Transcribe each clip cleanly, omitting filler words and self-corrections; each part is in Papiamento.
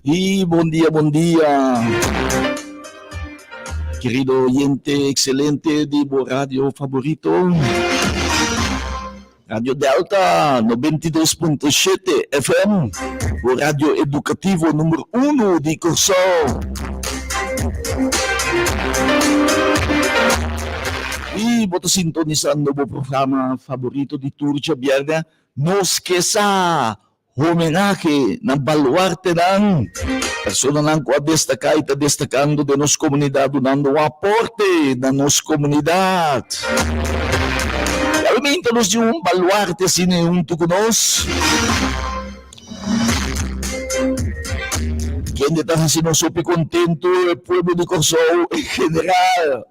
Y bon dia, bon dia. Querido oyente excelente di bo radio favorito. Radio Delta 92.7 FM, bo radio educativo numero uno di Kòrsou. I bo ta sintonisando bo programa favorito di tur djabièrnè, Nos Ke Sa! Homenahe na baluartenan, personanan ku a destaká i ta destakando den nos komunidat dunando un aporte na nos komunidat. Realmente nos tin un baluarte asina huntu ku nos. Kende ta hasi nos hopi kontentu, e pueblo di Kòrsou en general.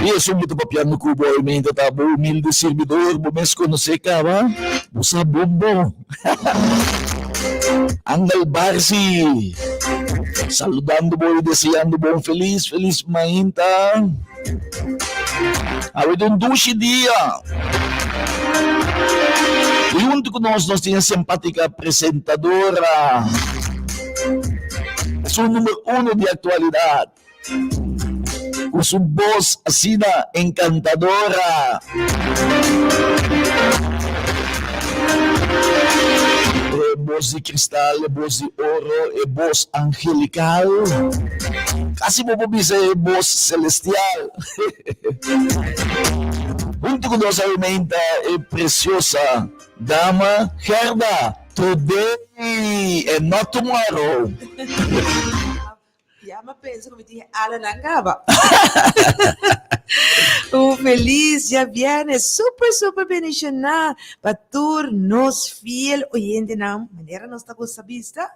I esun ku ta papiando ku bo awe ta bo humilde sirbidor, bo mes konosé kaba, bo sa bon bon. Angel Barsi, saludando bo i deseando bo un felis, felis mainta. Awe ta un dushi dia. I huntu ku nos, nos tin e simpátika presentadora. Esun number uno di aktualidat. Ku su bos asina enkantadora. E bos di kristal, e bos di oro, e bos angelikal. Kasi bo por bisa e bos selestial. Huntu ku nos awe ta e presiosa dama Gerda. Today and not tomorrow. Ya m'a pensa ku mi tin e alanan kaba. Un felis djabièrnè super super bendishoná pa tur nos fiel oyentenan, manera nos ta gusta bista,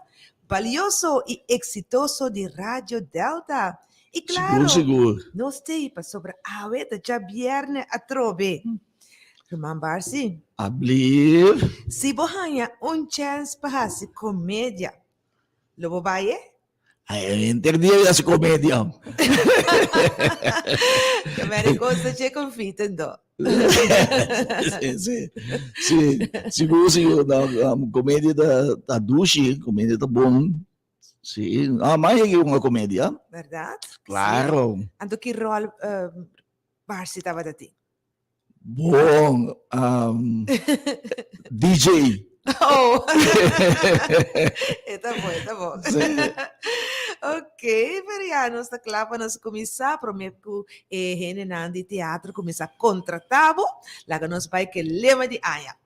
balioso i eksitoso di Radio Delta. I klaro, Sigur sigur. nos t'ei pasobra awe ta djabièrnè atrobe. Ruman Barsi. Ablief. Si bo haña un chèns pa hasi komedia, lo bo bai e? Ay, henter dia mi hasi komedia. Ke meri kos ta dje konfita ento. Si, si. Si, sigur, sigur. No, komedia ta, ta dushi, komedia ta bon. Si, no, mas yega un komedia. Bèrdat? Klaro. Anto ki ròl Barsi tabata tin? Bon, DJ. Oh, e ta bon, e ta bon. Sí. Ok, pero ya nos ta kla pa nos kuminsá. Promé ku e hendenan di teatro kuminsá kontratá bo, laga nos bai ku e lema di aña.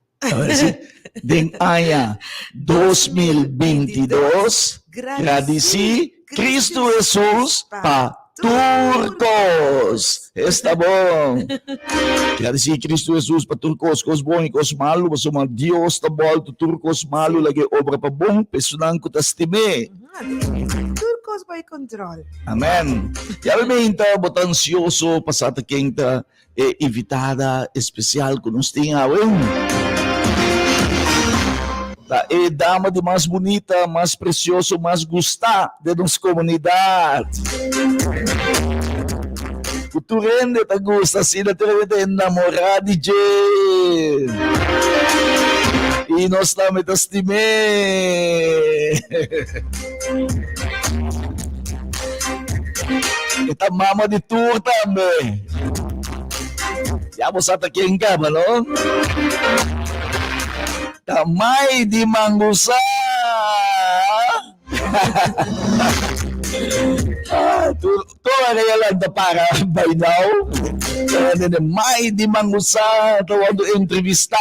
Den aña 2022, gradisí Kristu Hesus pa tur kos. Esta bon! Gradisí Kristu Hesus pa tur kos, kos bon i kos malu, pasobra Dios ta bòltu tur kos malu laga e obra pa bon pa esunnan ku ta stim'é. Tur kos bai kontrol. Amèn. Ya mi meinta bo ta ansioso pa sa ta ken ta E invitada especial cu nos tin awe ta e dama di mas bunita, mas precioso, mas gusta den nos comunidad. Cu tur hende ta gusta, asina tur hende ta enamora di dje. Y nos tambe ta stim'é. E ta mama di tur tambe. Ya bo sa ta ken kaba, no? Ta mai di mangusa. Ah, tur, tur a real ta para by now. Ta mai di mangusa ta wordo entrevista.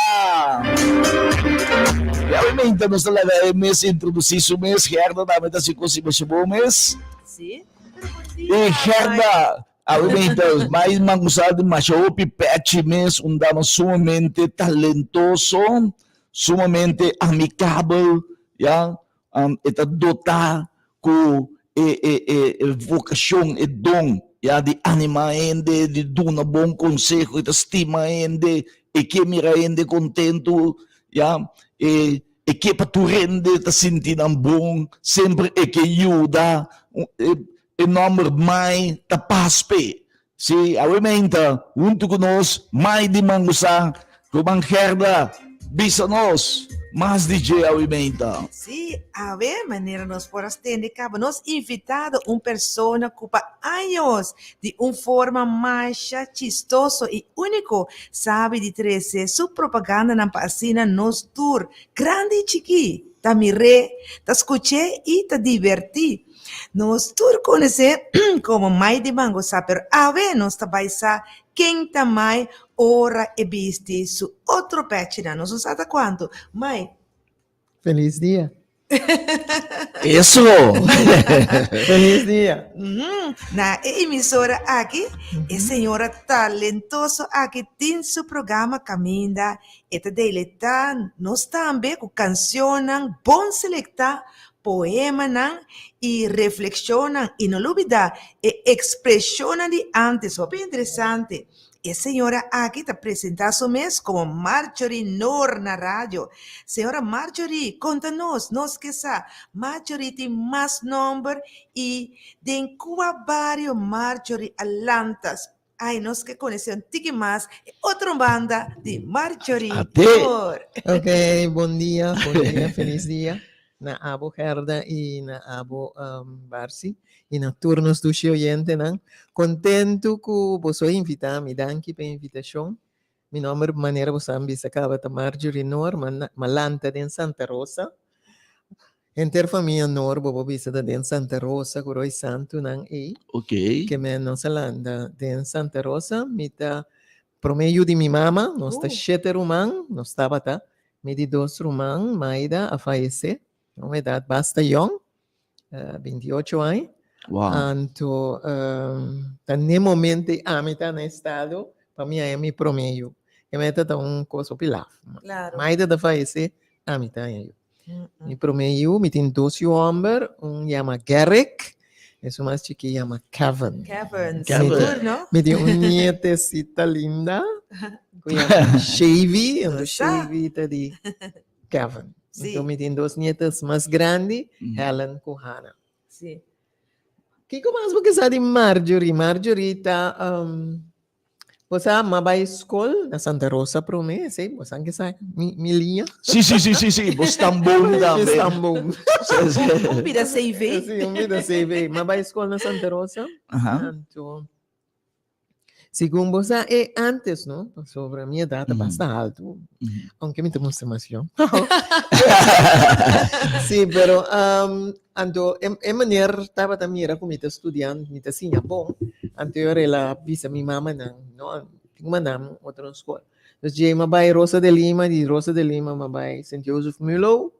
Ya obviamente nos ta laga e mes introduci su mes. Gerda tambe ta si kosi bo su bo mes. Sí. Pero bon dia, E Gerda, Obviamente, mai mangusa di masha hopi pechi mes, un dama sumamente talentoso, sumamente amicabel, ya, e ta dotá ku e e e e vokashon, e don, ya, di animá hende, di duna bon konseho, e ta stima hende, e ke mira hende kontentu, ya, e e ke pa tur hende ta sinti nan bon, semper e ke yuda, e E nomber Mai ta pas p'e. Si, awe meinta, huntu ku nos, Mai di Mangusa, Ruman Gerda. Bisa nos mas di dje awe meinta. Sí, awe manera nos por a stende caba nos invitado un persona cu pa años di un forma masha chistoso y unico sabi di trece su propagandanan pa asina nos tur, grandi y chiki, ta mir'é, ta scuch'é y ta divertí. Nos tur conoce como Mai di Mangosa pero awe nos ta bay sa ken ta Mai ora e bisti su otro pechinan. Nos no sa ta cuanto. Mai. Feliz dia. Eso! Feliz dia. Na e emisora aki, e señora talentoso aki tin su programa caminda e ta deleita nos tambe cu cancionnan bon selecta, poemanan y reflexionnan y no lubida e expresionnan di antes, hopi interesante. E señora aki ta presenta su mes como Marjorie Noor na radio. Señora Marjorie, conta nos, nos ke sa, Marjorie tin mas nomber y den cua bario Marjorie a lanta? Ay, nos ke conoce un tiki mas e otro banda di Marjorie Noor. Ok, bon dia, bon dia, feliz dia na abo Gerda y na abo Barcy y na tur nos dushi oyentenan. Kontentu ku boso a invitá mi, danki pa e invitashon. Mi nòmber manera boso a bisa kaba ta Marjorie Noor, ma lanta den Santa Rosa. Henter famia Noor bo por bisa ta den Santa Rosa ku Roy Santunan ei. Ke men nos a lanta den Santa Rosa. Mi ta promé yu di mi mama, nos ta shete ruman, nos tabata. Mi di dos ruman, Maida, a fayesé na un edat basta yòn, 28 aña. Anto ta n'e momento ei ami ta na estado pa mi haña mi promé yu. E meta ta un kos hopi laf. Maida ta fayesé, ami ta haña yu. Mi promé yu, mi tin dos yu hòmber, un yama Garrick, esun mas chikí yama Kevin. Kevin, sigur no? Mi tin un nietesita linda ku yama Shavy, anto Shavy ta di Kevin. Anto mi tin dos nietas mas grandi, Helen ku Hannah. Kiko mas bo ke sa di Marjorie? Marjorie ta Bo sa m'a bai skol na Santa Rosa promé, esei bo sa ke sa mi mi liña. Sí, sí, sí, sí, sí, bo stambon Mi tambe. stambon. Sí, sí. Un bida CV. Sí, un bida CV. M'a bai skol na Santa Rosa. Anto, segun bo sa e antes, no? Pasobra mi edat ta basta haltu. Aunke mi ta mustra mas yong. Sí, pero Anto e meneer tabata mira ku mi ta studiando, mi ta siña bon, anto e ora el a bisa mi mamanan, no, tin ku manda mi otro skol. Dus djei mi a bai Rosa de Lima, di Rosa de Lima mi a bai Sint Jozef Mulo,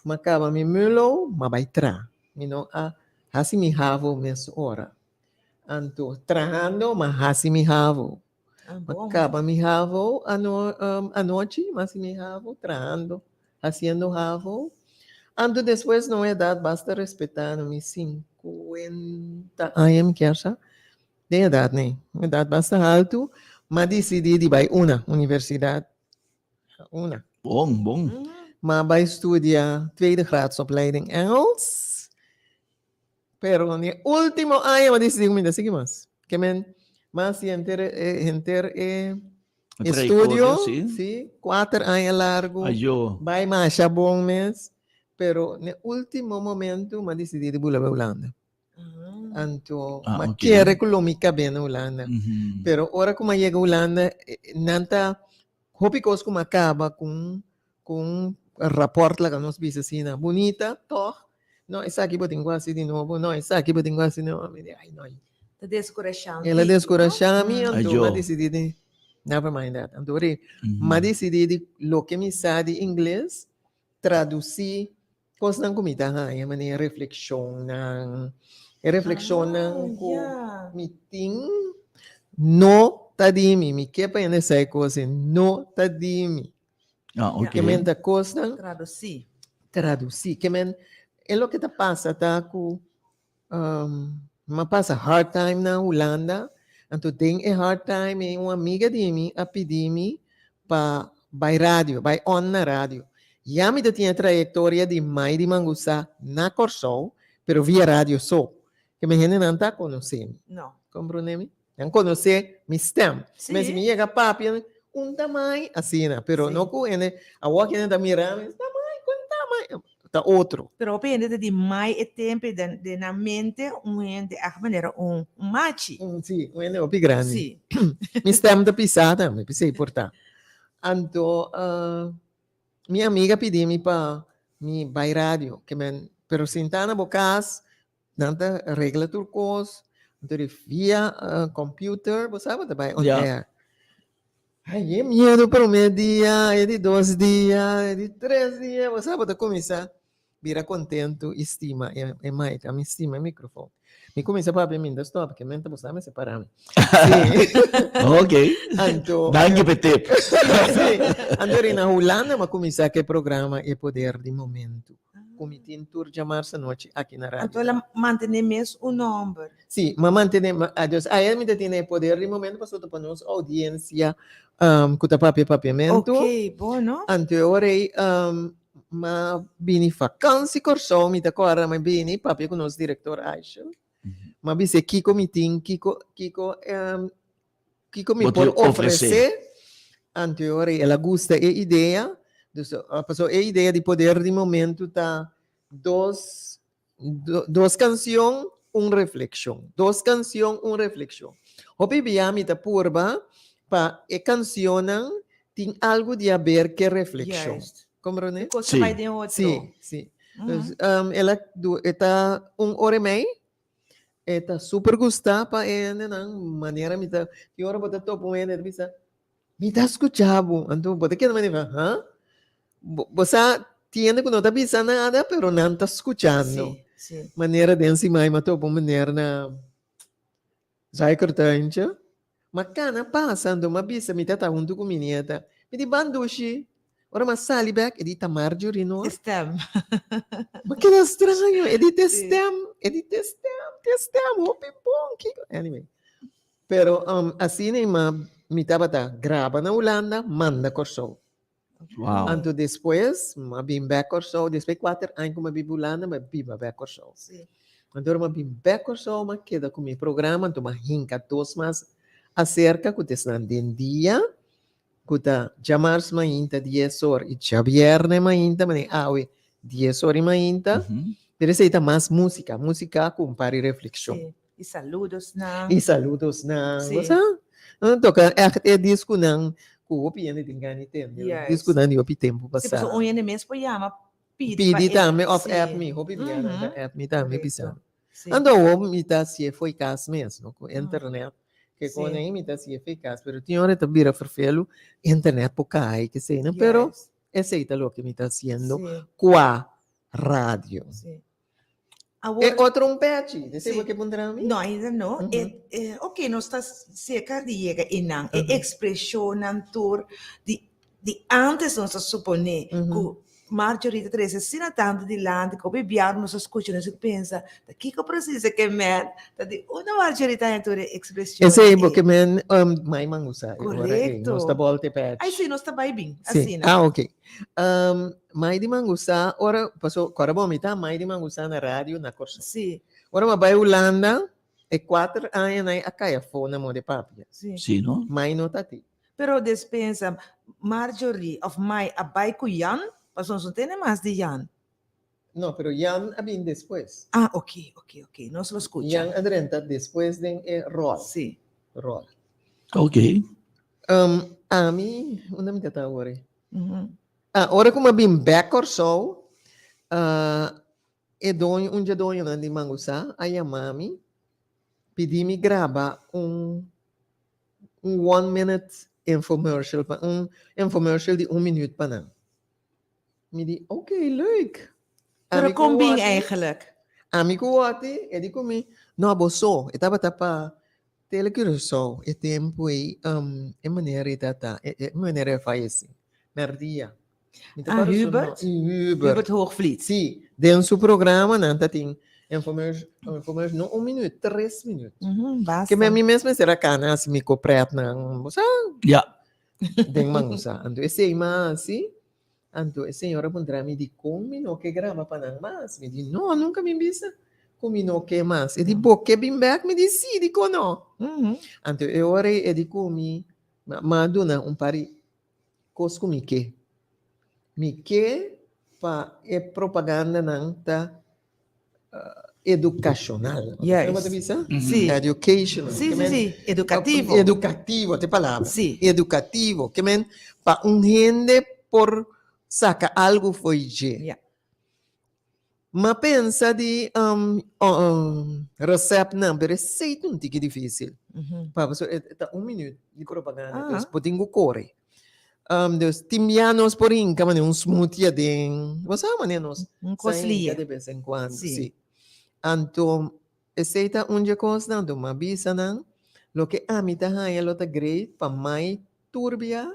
mi a kaba mi Mulo, mi a bai traha. Mi no a hasi mi havo mes ora. Anto trahando mi a hasi mi havo. Mi a kaba mi havo anochi, mi a hasi mi havo trahando, hasiendo havo. Anto despues na un edat basta respetá, na mi sinkuenta aña mi kier sa, den edat nei, un edat basta haltu, mi a disidí di bai una universidat, una. Bon, bon. Mi a bai studia tweede graadsopleiding Engels. Pero ni ultimo aña mi a disidí ku mi ta sigui mas. Ke men mas si henter e henter e estudio, si, kuater aña largu, bai masha bon mes, pero n'e ultimo momento mi a disidí di bula bai Hulanda. Anto mi a kere ku lo mi kab'é na Hulanda. Pero ora ku mi a yega Hulanda nan ta hopi kos ku mi a kaba ku Ku un rapòrt laga nos bisa asina, bunita, tòg, no, esaki bo tin ku hasi di nobo, no, esaki bo tin ku hasi di nobo. Mi di, ai no. Ta deskurashá un El a tiki, no? deskurashá mi, anto Ayo. m'a disidí di, never mind that. Anto ora m'a disidí di loke mi sa di ingles, tradusí kosnan ku mi ta haña, manera reflekshonnan, e reflekshonnan Ah, ku ya. mi tin no ta di mi, mi ke pa hende sa e kos ei, no ta di mi. Ah, ok. Ke men ta kosnan. Tradusí. Tradusí. Ke men, e loke ta pasa ta ku um, m'a pasa hard time na Hulanda, anto den e hard time ei un amiga di mi a pidi mi pa bai radio, bai on na radio. Ya mi ta tin e trayektoria di Mai di Mangusá na Kòrsou, pero via radio so. Ke men hendenan ta konosé mi. No. Komprondé mi? Nan konosé mi stem. Sí. Men si mi yega papia, Un tamai asina, pero no ku hende awor ku hende ta mira mi, tamai, kon tamai? Ta otro. Pero hopi hende ta di mai e tempo i den den nan mente un hende echt manera un un machi. Un si, un hende hopi grandi. Si. Mi stem ta pisa tambe, p'esei por ta. Anto mi amiga pidi mi pa mi bai radio, ke men, pero sinta na bo kas Nan ta regla tur kos, anto di via computer bo sa bo ta bai on air. Ai e miedu prome dia, e di dos dia, e di tres dia, bo sa bo ta kuminsá bira kontentu i stima e mic, ami stima e mikrofon. Mi kuminsá papia mi no ta stòp, ke menta bo sa mester para mi. Si. Ok. Anto. Danki p'e tip. Si. Anto ri na Hulanda mi a kuminsá ku e programa E Poder di Momentu. Ku mi tin tur djamarsa nochi aki na radio. Anto el a mantené mes un nòmber. Sí, m'a mantené, dus aya mi ta tene e poder di momento pasobra ta pa nos oudiensia ku ta papia papiamentu. Ok, bon no? Anto e ora ei m'a bini fakansi Kòrsou, mi ta kòrda m'a bini papia ku nos direktor Aishel. M'a bis'é kiko mi tin, kiko kiko Kiko mi por ofresé? Anto e ora el a gusta e idea. Dus, pasobra e idea di poder di momento ta dos, dos kansion, un reflekshon. Dos kansion, un reflekshon. Hopi bia mi ta purba pa e kansionnan tin algu di haber ke reflekshon. Juist. Komprondé? E kos ta bai den otro. Sí, sí. Dus, el a du, e ta un ora i mei. E ta super gusta pa e hendenan, manera mi ta, tin ora bo ta topa un hende ta bisa, mi ta skucha bo, anto bo ta keda manera, ha? Bo, bo sa tin hende ku no ta bisa nada, pero nan ta skuchando. Sí, sí. Manera den simai mi a topa un meneer na Zuikertuintje, Ma kana pasa, anto m'a bisa, mi ta ta huntu ku mi nieta. Mi di, Ban dushi. Ora m'a sali bek, e di, Ta Marjorie no? E stem. M'a keda straño. E di, T'e stem. E di, T'e stem, t'e stem, hopi bon, kiko. Anyway. Pero asina i m'a, mi tabata graba na Hulanda, manda Kòrsou. Wow. Anto despues, m'a bin bek Kòrsou, despues kuater aña ku m'a biba Hulanda, m'a biba bek Kòrsou. Sí. Anto ora m'a bin bek Kòrsou, m'a keda ku mi programa, anto m'a hinka dos mas aserka ku ta esnan den dia, ku ta djamars mainta dies or i djabièrnè mainta, manera awe dies or i mainta, pero esei ta mas músika, músika ku un par di reflekshon. Sí. I saludosnan. I saludosnan. Sí. Bo sa? Nan toka ègt e diskunan ku hopi hende tin gana di tende. Juist. Diskunan di hopi tempu Sí, pasá. pasobra un hende mes por yama pidi pa Pidi e. tambe òf Sí. app mi. Hopi bia nan ta Mhm. app mi tambe bisa. Korekto. Sí. Anto awor mi ta hasié fo'i kas mes, no? Ku internet. Ke Sí. kon ei mi ta hasié fo'i kas. Pero tin ora ta bira ferfelu, internet por kai, kesei, no? Pero Juist. esei ta loke mi ta hasiendo Sí. kua radio. Sí. E Awor, otro un pechi, de Sí. bo ke puntra mi? no, ainda no. Mhm. E, e, ok, nos ta cerca di yega einan. E Mhm. expresionnan tur di, di antes nos ta supone Mhm. ku Marjorie ta trece asina tantu dilanti ku hopi biaha nos ta scucha nos ta pensa, ta kiko precies e ke men? Ta di unda Marjorie ta haña tur e expresionnan Esei bo ei? ke men um, mai man usa e ora ei. Nos ta Correcto. bolta e pech. Ai sí, nos ta bai bin, Sí. asina. Ah, ok. Um, mai di mangusa, ora, paso, kora bo mi ta mai di mangusa na radio na Kòrsou. Sí, Ora mi bai Hulanda, e kuater aña nai a kai afó na mode papia. sí. Sí, no? Mai no ta ti. Pero despensa, Marjorie of Mai a bai ku Jan? Pasobra nos no tene mas di Jan. No, pero Jan a bin despues. Ah, ok, ok, ok. Nos lo skucha. Jan a drenta despues den e ròl. Sí. Ròl. Ok. Um, ami, unda mi ta ta awor? Ah, ora ku mi a bin bèk Kòrsou, ah, e doño, un dje doñonan di Mangusá a yama mi, pidi mi graba un, un one minute infomercial, pa un infomercial di un minuut pa nan. Mi di, ok, leuk. Pero Ami ku kon bin Wati, eigenlijk? ami ku Wati, e di ku mi, no, bo so, e tabata pa Tele Curaçao e tempu ei, e meneer ei ta ta, e meneer ei a fayesé, mèrdia. Mi ta Ah, kòrda su Hubert? Hubert. Hubert Hoogvliet. Sí, den su programa nan ta tin infomercial, infomercial, no un minuut, tres minuut. Basta. Ke mi mes mester a kana hasi mi kopretnan, bo sa? Ja. Den man usa. Anto esei m'a hasi, anto e señor a puntra mi dikon mi no ke graba pa nan mas. Mi di, no, nunka mi bisa ku mi no ke mas. E di, bo ke bin bèk? Mi di, sí, dikon no? Anto e ora ei e di ku mi. M'a duna un par di kos ku mi ke. Mi ke pa e propagandanan ta edukashonal. Juist. Bo ta bisa? Sí. Educational. Sí, sí, sí. Edukativo. Edukativo, ta e palabra. Sí. Edukativo. Ke men pa un hende por saka algu fo'i dje. Ja. M'a pensa di resèptnan, pero esei ta un tiki difísil. Pasobra e ta un minüt di propaganda, dus bo tin ku kore. Dus tin bia nos por hinka manera un smoothie aden, bo sa manera nos Un sa kos hinka lia. de bes en kuando, Sí. sí. Anto esei ta un dje kosnan, anto m'a bisa nan loke ami ta haña lo ta great pa mai tur bia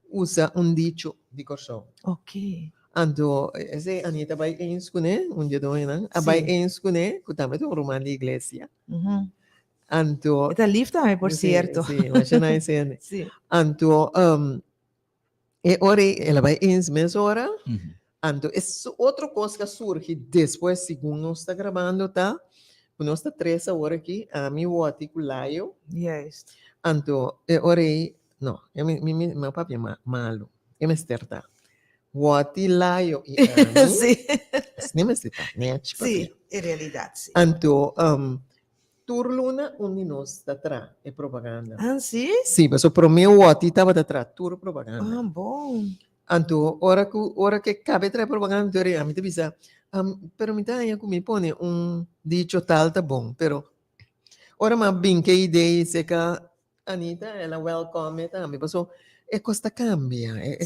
usa un dicho di Kòrsou. Ok. Anto esei Anita bai eens kuné, un dje doñonan a bai eens kuné, ku tambe ta un ruman di iglesia. Anto. E ta lif tambe, por sierto. Sí, masha nice hende. Sí. Anto e ora ei el a bai eens mesora. Anto e otro kos ku a surgi despues segun nos ta grabando ta ku nos ta tres awor aki, ami, Wòti ku Layo. Juist. Anto e ora ei, no, e mi mi mi a papia malu, e mester ta Wòti, Layo i ami. Sí. Asina mester ta, nèchi papia. Sí, e realidat, sí. Anto tur luna un di nos ta traha e propaganda. Ah, sí? Sí, pasobra promé Wòti tabata traha tur propaganda. Ah, bon. Anto ora ku ora ke kabe trae propaganda anto ora ami ta bisa, pero mi ta haña ku mi pone un dicho tal ta bon, pero ora mi a bin ke idea seka Anita el a welcome e tambe paso e kos ta kambia, e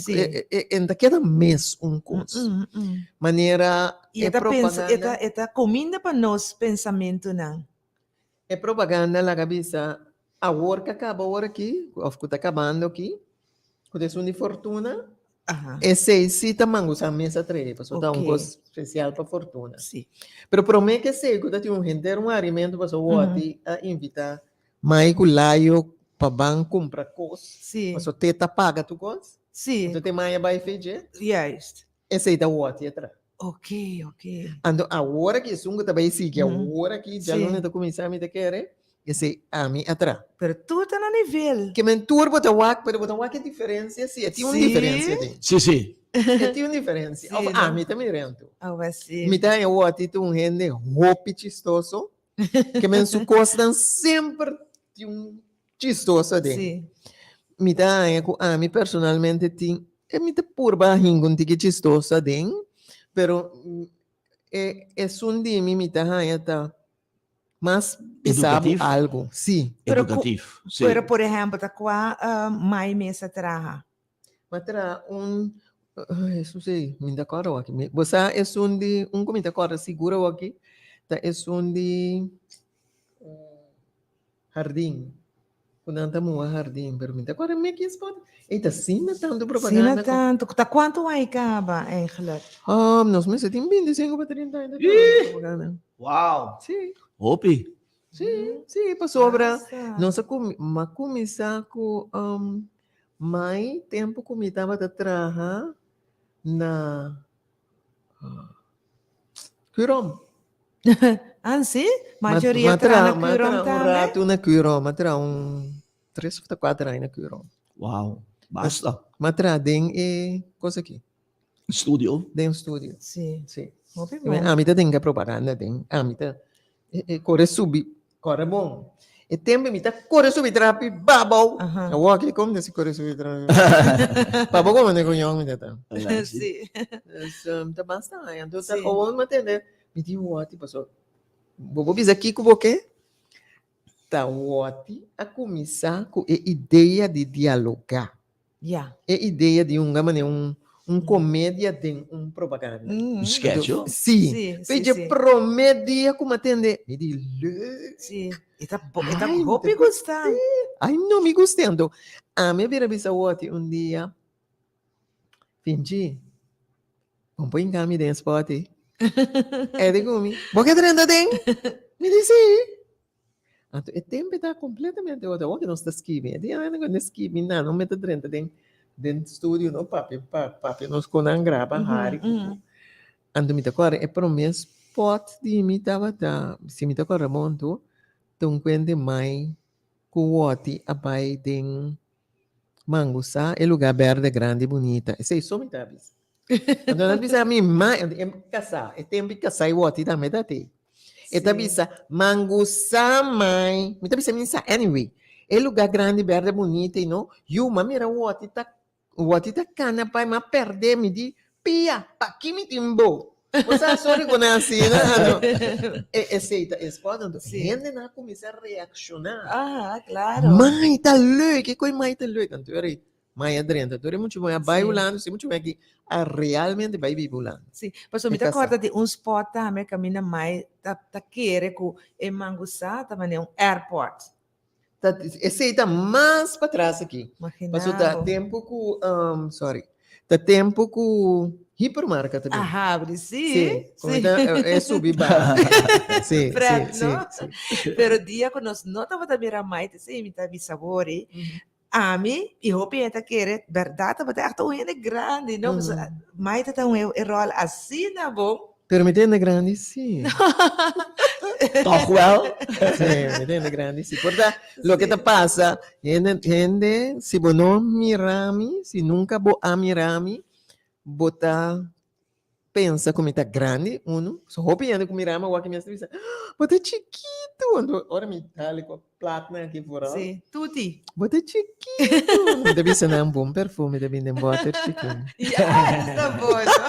e e ta keda mes un kos. Manera I e ta pensa e ta e ta kuminda pa nos pensamentunan. E propaganda laga bisa awor ku a kaba awor aki òf ku ta kabando aki ku ta esun di fortuna esei si ta mangusa mes a trae pasobra ta un kos spesial pa fortuna. Pero prome ku esei ku ta tin un henter un harimentu pasobra wòrdi a invita Mai ku Layo pa ban kumpra kos pasobra te ta paga tur kos anto te mai a bai fe dje esei ta wòrdi a traha. Ok, ok. Anto awor aki esun ku ta bai sigui awor aki djaluna ta kuminsá mi ta kere esei ami a traha. Pero tur ta na nivel. Ke men tur bo ta wak pero bo ta wak e diferensia si e tin un diferensia den. Si si. E tin un diferensia of ami ta mira anto. Awa si. Mi ta haña awor ti ta un hende hopi chistoso ke men su kosnan semper tin un chistoso aden. Sí. Mi ta haña ku ami personalmente tin, e mi ta purba hinka un tiki chistoso aden, pero e esun di mi mi ta haña ta mas bisa bo Educativ? algu. Sí. Pero ku- Educativ, sí. Pero por ehempel, ta kua mai mes a traha? Ma traha un, ay Hesus ey, mi no ta kòrda awor aki. Bo sa esun di, un ku mi ta kòrda sigur awor aki, ta esun di hardin, ku nan ta muha hardin, pero mi ta kòrda mi ki spot. Ey ta asina tantu propaganda. Asina tantu. Ta kuantu aña kaba eigenlijk? Nos mester tin bintisinko pa trinta aña ta traha propaganda. Wow! Si. Hopi. Si, si, pasobra nos a cuminsa, m'a cuminsa cu mai tempo cu mi tabata traha na Curom. Ah, si? Mayoria traha na Curom tambe? M'a traha un rato na Curom, m'a traha un tres of ta cuater aña na Curom. Wow, basta. M'a traha den e cosa aki. Studio? Den studio. Sí. Sí. Hopi bon. Ami ta den ke propaganda den. Ami ta e kore subi, kore bon. E tempo mi ta kore subi trapi babou. Aha. Awor aki kom desi kore subi trapi. Pabo komo ne kuñon mi ta ta. Sí. Dus ta basta aña. Anto ta Sí. gewoon mi a tende mi di wòti paso bo por bisa kiko bo ke? Ta wòti a kuminsá ku e idea di dialogá. Ja. E idea di hunga manera un un comedia den un propaganda. Un sketch, Anto, jo? sí. Sí, sí, P'e sí. promé dia ku mi a tende, mi di leuk. Sí. E ta bo, e ta Ai, mi hopi ta gusta. Ai, no, mi gusta. Anto, ami a bira bisa Wòti un dia, Finchi, bon por hinka mi den e spot ei. E di ku mi, bo ke drenta den? Mi di sí. Anto e tempo e ta completamente otro. Awor ke nos ta skibi, e dia nan no skibi nada, no mester drenta den den studio no papia papia nos con nan graba hari. Anto mi ta kòrda e promé spot di mi tabata, si mi ta kòrda bon tu, ta un kuente mai ku Wòti a bai den. Mangusa e lugá bèrdè grandi bunita. Esei so mi ta bisa. Anto nan bisa mi ma e kasá, e tempu e kasá e wòti tambe ta te. E ta bisa, Mangusa mai. Mi ta bisa mi sa anyway. E lugá grandi bèrdè bunita i no, yu m'a mira wòti ta wòti ta kana bai m'a pèrdè mi di pia paki mi tin bo. Bo sa sorry ku nan asina anto e esei ta e spòt anto hendenan a kuminsá reakshoná. Aha, klaro. Mai ta leuk, e koi mai ta leuk. Anto ora Mai a drenta tur e muchu muhé a bai Hulanda, si muchu muhé aki a realmente bai biba Hulanda. Sí, pasobra mi ta kòrda di un spòt tambe kaminda mai ta ta kere ku e mangusá ta manera un airport. Ta esei ta mas patras aki. Magina Pasobra ta bo. tempu ku sorry, ta tempu ku hipermarka ta bin. A habri, sí. Sí, komo Sí. ta e subi baha. Sí, sí, Prèt, sí, no? sí. Pero dia ku nos no tabata mira mai ta esei mi ta bisa bo ori, Ami y hopi hende ta kere berdad tabata echt un hende grandi no pasobra Maite ta un e rol asina bon. Pero mi ta hende grandi si. Toch wel? Si, mi ta hende grandi si. Por ta loke ta pasa hende hende si bo no mira mi, si nunca bo a mira mi, bo ta pensa ku mi ta grandi, unu, so hopi hende ku mira mi awor aki mi a bisa, bo ta chikitu, anto ora mi dal ku platnan aki vooral, Sí, tuti. bo ta chikitu, mi ta bisa nan bon perfume ta bini den bòter chikitu. Ya, esta bon, no?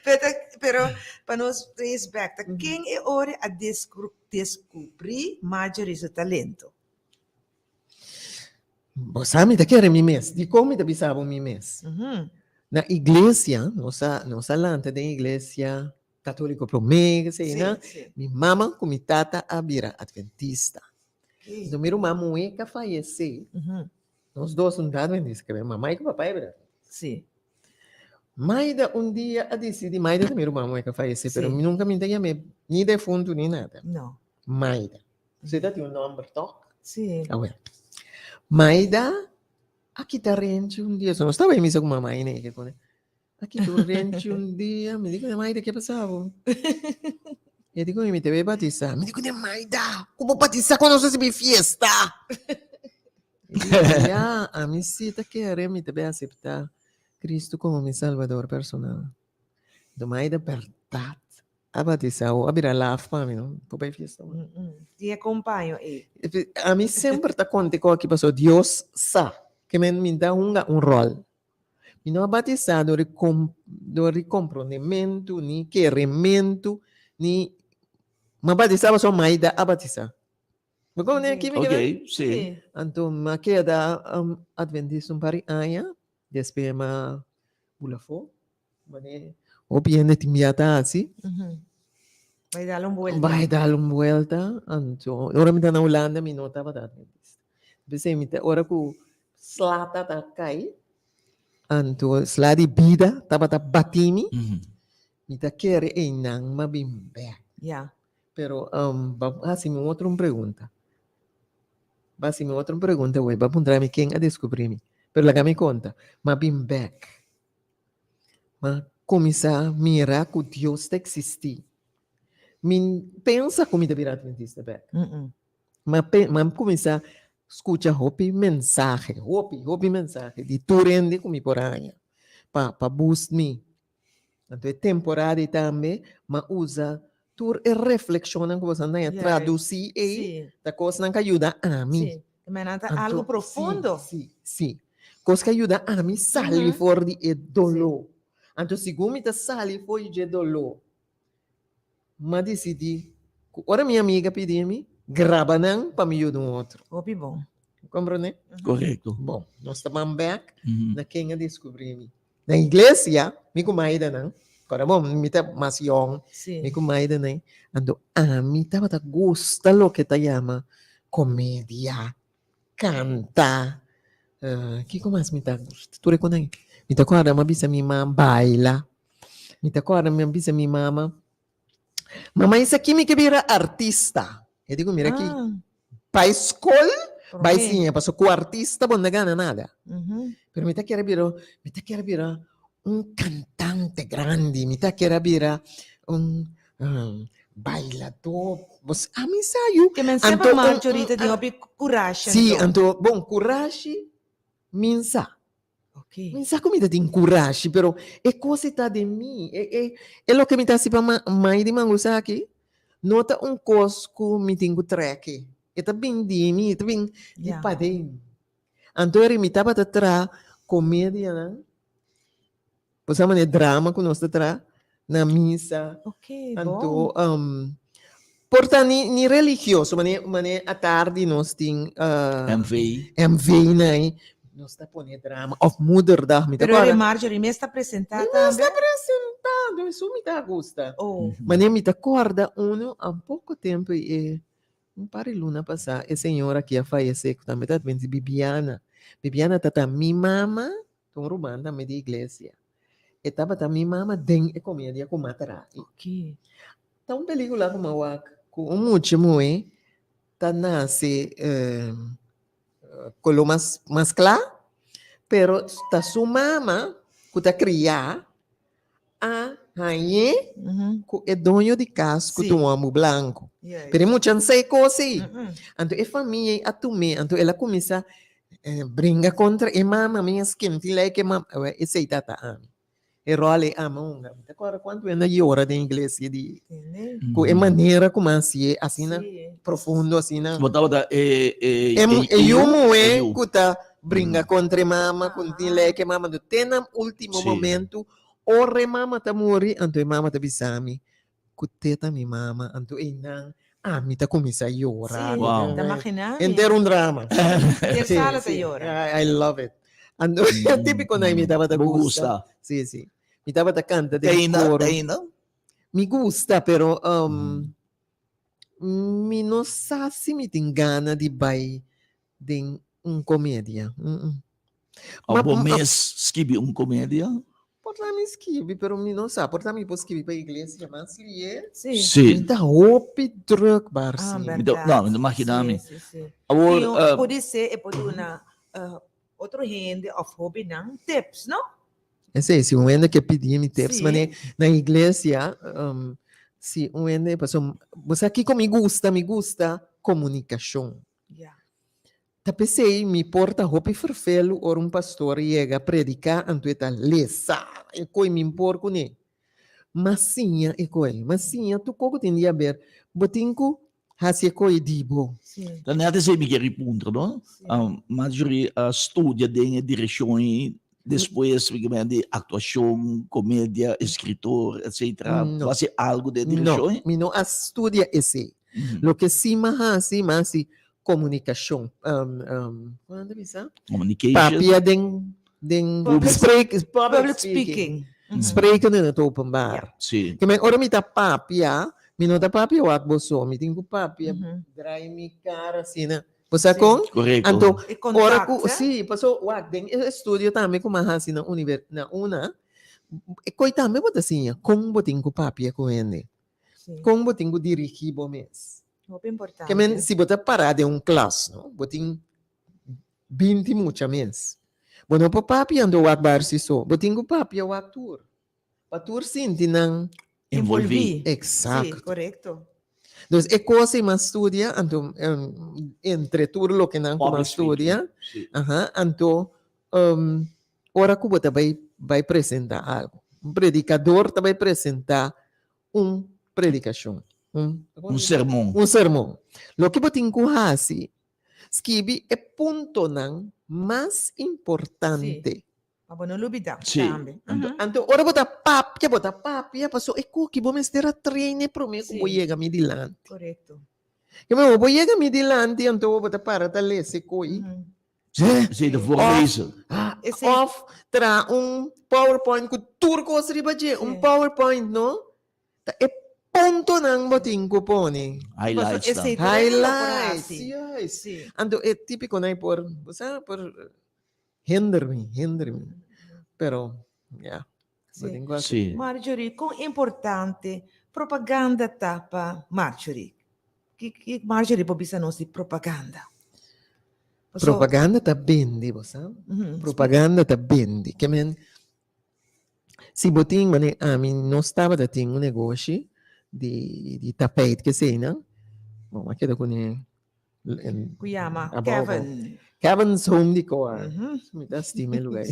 Pero ta, pero pa nos trace back, ta ken e ora a descubri Marjorie su talento? Bo sa mi ta kere mi mes. Dikon mi ta bisa bo mi mes? Na iglesia, nos a nos a lanta den iglesia katoliko promé, esei na. Mi mama ku mi tata a bira adventista. Enton mi ruman muhé ka fayesé, nos dos no ta adventista, kebé mama i ku papá a bira adventista. Maida un dia a disidí, Maida ta mi ruman muhé ka fayesé, pero mi nunka mi ta yam'é ni defuntu ni nada. Maida. Usted ta tin un nomber toch? Sí. Awel. Maida a kita renchi un dia. So no estaba en misa ku mama ainda ke kone. A kita un renchi un dia. Mi di kune Maida ke pasa bo? E di kune mi te be batisa. Mi di kune Maida, ku bo batisa ku nos a sibi fiesta. E di ya, a mi si ta kere mi te be asepta Cristo komo mi Salvador personal. Do Maida berdad A batisa o a bira laf pa mi no por bai fiesta mas. Tin e kompaño ei. Ami semper ta konta e kos aki pasobra Dios sa ke men mi ta hunga un ròl. Mi no a batisá dor di dor di komprondementu ni kerementu ni mi a batisá pasobra Maida a batisá. Bo komprende aki mi ke men? Oké, si. Anto mi a keda adventista un par di aña despues mi a bula afó. Mane hopi hende tin bia ta hasi. Bai dal un buelta. Bai dal un buelta. Anto, ora mi ta na Hulanda mi no tabata adventista. P'esei mi ta, ora ku sla tabata kai, anto sla di bida tabata bati mi, mi ta kere einan m'a bin bèk. Ya. Pero bo a hasi mi otro un pregunta. Bo a hasi mi otro un pregunta awor, bo a puntra mi ken a deskubrí mi. Pero laga mi konta, m'a bin bèk. M'a kuminsá mira ku Dios ta eksistí. Mi pensa ku mi ta bira adventista bèk. M'a m'a kuminsá skucha hopi mensahe, hopi, hopi mensahe di tur hende ku mi por haña pa pa boost mi. Anto e temporada ei tambe m'a usa tur e reflekshonnan ku boso a haña tradusí ei ta kosnan ku a yuda ami. Nan ta algu profundo. Sí, sí. Kos ku a yuda ami sali for di e doló. Anto segun mi ta sali for di e doló, m'a disidí ku ora mi amiga pidi mi, graba nan pa mi yuda un otro. Hopi bon. Komprondé? Korekto. Bon, nos ta ban bèk na ken a deskubrí mi. Na iglesia, mi ku maidanan, kòrda bo, mi ta mas yòn, mi ku maidanan, anto ami tabata gusta loke ta yama komedia, kanta, kiko mas mi ta gusta? Tur e konan ei. Mi ta kòrda mi a bisa mi mama baila, mi ta kòrda mi a bisa mi mama, Mama esaki mi ke bira artista. E di ku mira aki, bai skol, bai siña, pasobra ku artista bo no ta gana nada. Pero mi ta kere bira, mi ta kere bira un kantante grandi, mi ta kere bira un bailadó, ami sa yu. Ke men semper Marjorie ta tin hopi kurashi anto. Si, anto, bon, kurashi. Min sa. Ok. Min sa ku mi ta tin kurashi, pero e kos ei ta den mi. E, e, e loke mi ta hasi pa ma, mai di mangusa aki, no ta un kos ku mi tin ku trèk. E ta bin di mi, e ta bin di Ja. paden. Anto eri mi tabata traha komedianan, bo sa manera drama ku nos ta traha na misa. Ok, bon. Anto, um, por ta ni, ni religioso, mane, mane atardi nos tin uh, MV. MV nai, nos ta pone drama, of moederdag, mi ta Pero eri kòrda. Marjorie mes ta presentá Mi mes tambe? ta presentá, anto esun mi ta gusta. Oh, Mane mi ta kòrda unu, a poko tempu e Un par di luna pasá e señora ki a fayesé ku tambe ta adventista, Bibiana. Bibiana ta ta mi mama, ta un ruman tambe di iglesia. E tabata mi mama den e komedia ku Mata Ra'i. Ta un pelikula ku mi a wak ku un mucha muhé ta nase koló mas mas kla, pero ta su mama ku ta kriá a hañ'é ku e doño di kas ku ta un hòmber blanku. Pero e mucha no sa e kos ei. Anto e famia ei a tum'é, anto el a kuminsá bringa kontra e mama, mi a skinti like e mama. Awor esei ta ta ami. E ròl ei ama hunga. Mi ta kòrda kuantu hende a yora den iglesia di ku e manera ku mi a hasié asina profundo asina. Bo tabata e e e yu muhé ku ta bringa kontra e mama, ku no tin lei ku e mama. Anto te na último momento ora e mama ta muri, anto e mama ta bisa mi ku te ta mi mama, anto einan ami ta kuminsá yora. Sí, Wow. ta imaginá mi. Henter un drama. Henter Sí, sala ta sí. yora. I love it. Anto típiko na mi tabata Bo gusta. gusta. Sí, sí. Mi tabata kanta den Teina, koro. teina. Mi gusta, pero um, mi no sa si mi tin gana di bai den un komedia. Mm -mm. Of Ma- bo ma- mes skibi un komedia? Por ta mi skibi, pero mi no sa. Por ta mi por skibi pa iglesia mas lié. Sí. Sí. Mi ta hopi druk, Barsi. Ah, Mi ta- berdad. no, mi ta imagina Sí, mi. sí, sí. Awor, Y un- eh, pode ser e por duna eh, otro hende of hobennan tips, no? Esei, si un hende ke pidi mi tips, Sí. mane na iglesia, um, si un hende, paso, bo sa kiko mi gusta, mi gusta komunikashon. Ja. Ta p'esei mi por ta hopi ferfelu ora un pastor yega prediká anto e ta lesa e koi mi por kuné. Ma siña e koi, ma siña tur koko tin di haber, bo tin ku hasi e koi di bo. Ta net esei mi keri puntra no. Marjorie a studia den e direkshon ei, despues di aktuashon, komedia, eskritor, etsetera. No. Bo hasi algu den e direkshon ei? No, mi no a studia esei. Loke si mi a hasi, mi a hasi komunikashon, kon nan ta bisa? Communication. Papia den, den Public spreek, Public speaking. Spreken in het openbaar. Sí. Ke men ora mi ta papia, mi no ta papia wak bo so, mi tin ku papia, draai mi kara asina. Bo sa kon? Korekto. Anto, E ora contact, ku, eh? sí, paso wak den e estudio tambe ku mi a hasi na univer, na una, e koi tambe bo ta siña kon bo tin ku papia ku hende, kon bo tin ku dirigí bo mes. Hopi importante. Ke men, si bo ta pará den un klas, no, bo tin 20 mucha mes. Bo no por papia anto wak Barsi so, bo tin ku papia wak tur. Pa tur sinti nan Envolví. Exacto. Sí, korekto. Dus e kos ei mas studia, anto entre tur loke nan ku Public mas studia, speaking. Sí. aha, anto ora ku bo ta bai bai presentá algu, un predikador ta bai presentá un predikashon, un Un sermon. Un sermon. Loke bo tin ku hasi, skibi e puntonan mas importante. Sí. Pa bo no lubidá Sí. tambe. Anto- Anto ora bo ta papia, bo ta papia, paso e koki bo mester a train e promé ku bo Sí. yega mi dilanti. Korekto. Ke men bo yega mi dilanti, anto bo ta para ta lesa e koi. Sí, sí, de voorlezen. Ah, Esei- Of traha un PowerPoint ku tur kos riba dje. Un Sí. PowerPoint, no? Ta e puntonan bo tin ku pone. Highlights dan. Esei tur hende lo por Highlights, hasi. juist. Sí. Anto e típikonan ei por, bo sa, por hinder mi, hinder mi. Pero, ya, bo Sí. tin ku hasi. Sí. Marjorie, kon importante propaganda ta pa Marjorie? Ki ki Marjorie por bisa nos di propaganda? Paso- Propaganda ta bende, bo sa. Propaganda ta bende. Ke men, si bo tin, mane ami nos tabata tin un negoshi di di tapijt keseinan, bon a keda kuné. Ku yama Kevin. Kevin's Home Decor. Mi ta stima e lugar.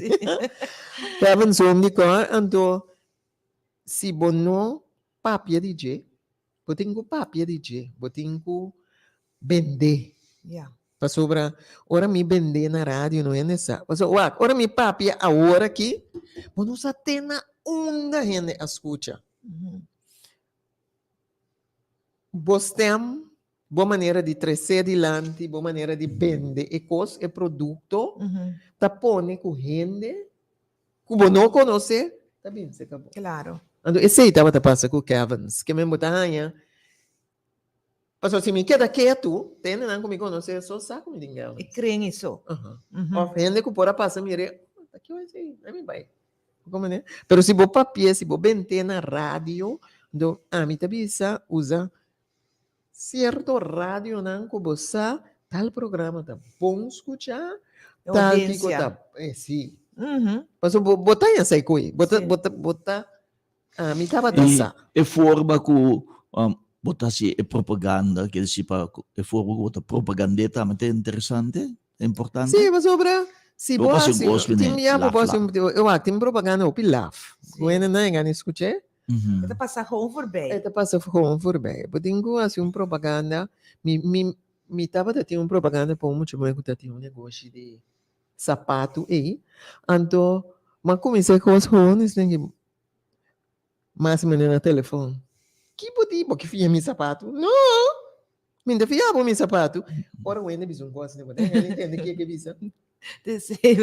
Kevin's Home Decor, anto si bo no papia di dje, bo tin ku papia di dje, bo tin ku bendé. Pasobra ora mi bendé na radio no hende sa. Pasobra wak, ora mi papia awor aki, bo no sa te na unda hende a skucha. Bo stem, bo manera di tresé dilanti, bo manera di bende e kos, e produkto, ta pone ku hende ku bo no konosé ta bin serka bo. Klaro. Anto esei tabata pasa ku Kevins. Ke men bo ta haña, pasobra si mi keda ketu, ta hendenan ku mi konosé so sa ku mi tin Kevins. E kren esó. Òf hende ku por a pasa mir'é, oh, ta kico esei? Laat mi bai. Comprende? Pero si bo papia, si bo bent'é na radio, do ami ta bisa usa cierto radionan cu bo sa tal programa ta bon scucha, tal kico ta, eh, si. Pasobra bo, bo ta yasa e koe, bo ta, bo ta, bo ta, ami tabata I sa. e forma cu bo ta haci e propaganda, quiere decir pa e forma cu bo ta propagand'é tambe ta interesante? Importante. Sí, pasobra si Bo bo hasi un hasi, kos tin mene, bia bo laf, hasi laf. un, e wak, tin propaganda hopi laf. Sí. Ku hende nan e gana skuch'é. E ta pasa gewoon voorbij. E ta pasa gewoon voorbij. Bo tin ku hasi un propaganda, mi, mi, mi tabata tin un propaganda pa un mucha muhé ku ta tin un negoshi di sapatu ei, anto m'a kuminsá e kos gewoon, es den ki Mas mene na telefon. Ki bo di? Bo ke fia mi sapatu? No! Mi no ta fia bo mi sapatu. Ora wende bisa un kos, bo ta yega ni tende ke ke bisa.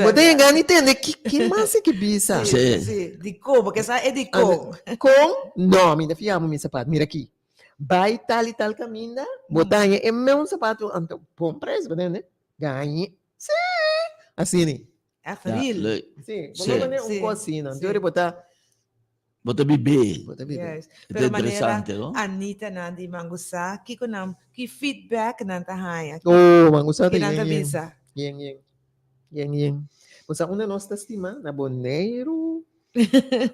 Bo ta yega ni tende ki ki mas e ke bisa. Sí. Sí, dikon, bo ke sa e dikon. Kon? No, mi no ta fia bo mi sapatu. Mira aki. Bai tal i tal kaminda, bo ta haña e meun sapatu anto bon prijs, bo ta tende? Gañi. Sí! Asina. Echt Ja, real. leuk. Sí, bo Sí. no pone un Sí, cocina, sí. entonces bo ta Bo ta bibé. bo ta bibi. Juist. Het Pero is manera interesante, no? Anita nan di Mangusa, kiko nan, ki feedback nan ta haña? Oh, Mangusa ta Ki nan ta yen yen. bisa? Yen yen. Yen yen. Bo sa unda nos ta stima? Na Boneiru.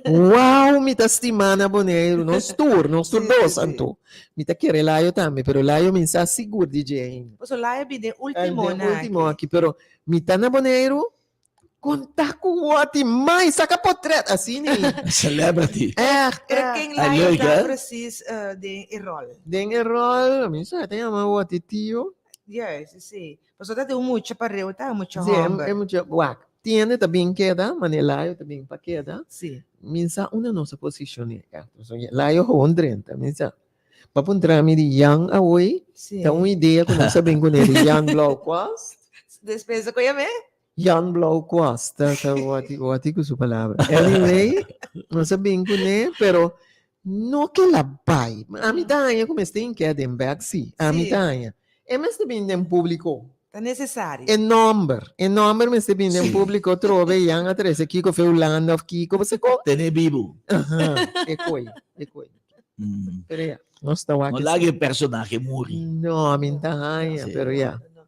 Wow, mi ta stima na Boneiru. Nos tur, nos tur Sí, dos sí, sí. anto. Mi ta kere Layo tambe, pero Layo mi sa sigur di dje ainda. Paso Layo bin den ultimo Den na ultimo aki. aki, pero mi ta na Boneiru, konta ku wòti mai, saka potret, asina ei. Celebrity. Echt, Pero echt. ken Ah, Layo leuk, ta hè? precies den e rol? Den e rol, mi sa, ta yama wòti tio. Juist, sí. Pasobra ta tin un mucha pareu, ta un mucha Sí, e hòmber. e mucha, wak, tiende ta bin keda, mane Layo ta bin pa keda. Sí. Mi sa unda nos a posishoné, echt. Pasobra Layo gewoon drenta, mi sa. Pa puntra mi di Jan awoi, Sí. ta un idea ku nos a bin kuné di Jan Blauwkwast. Despensa ku yam'é? Jan Blauwkwast, ta ta wati wati ku su palabra. Anyway, nos a bin kuné, pero no ke la bai. Ami ta haña ku mester hinká den bèk, sí. Ami Sí. ta haña. E mester bin den públiko. Ta necesario. E nomber, e nomber mester bin den Sí. públiko trobe, Jan a trese kiko fe Hulanda of kiko, bo sa kon? Tene bibu. Aha, e koi, e koi. Pero ya, nos ta wak No esei. laga e personahe muri. No, mi ta haña, Sí. pero ya. No, no.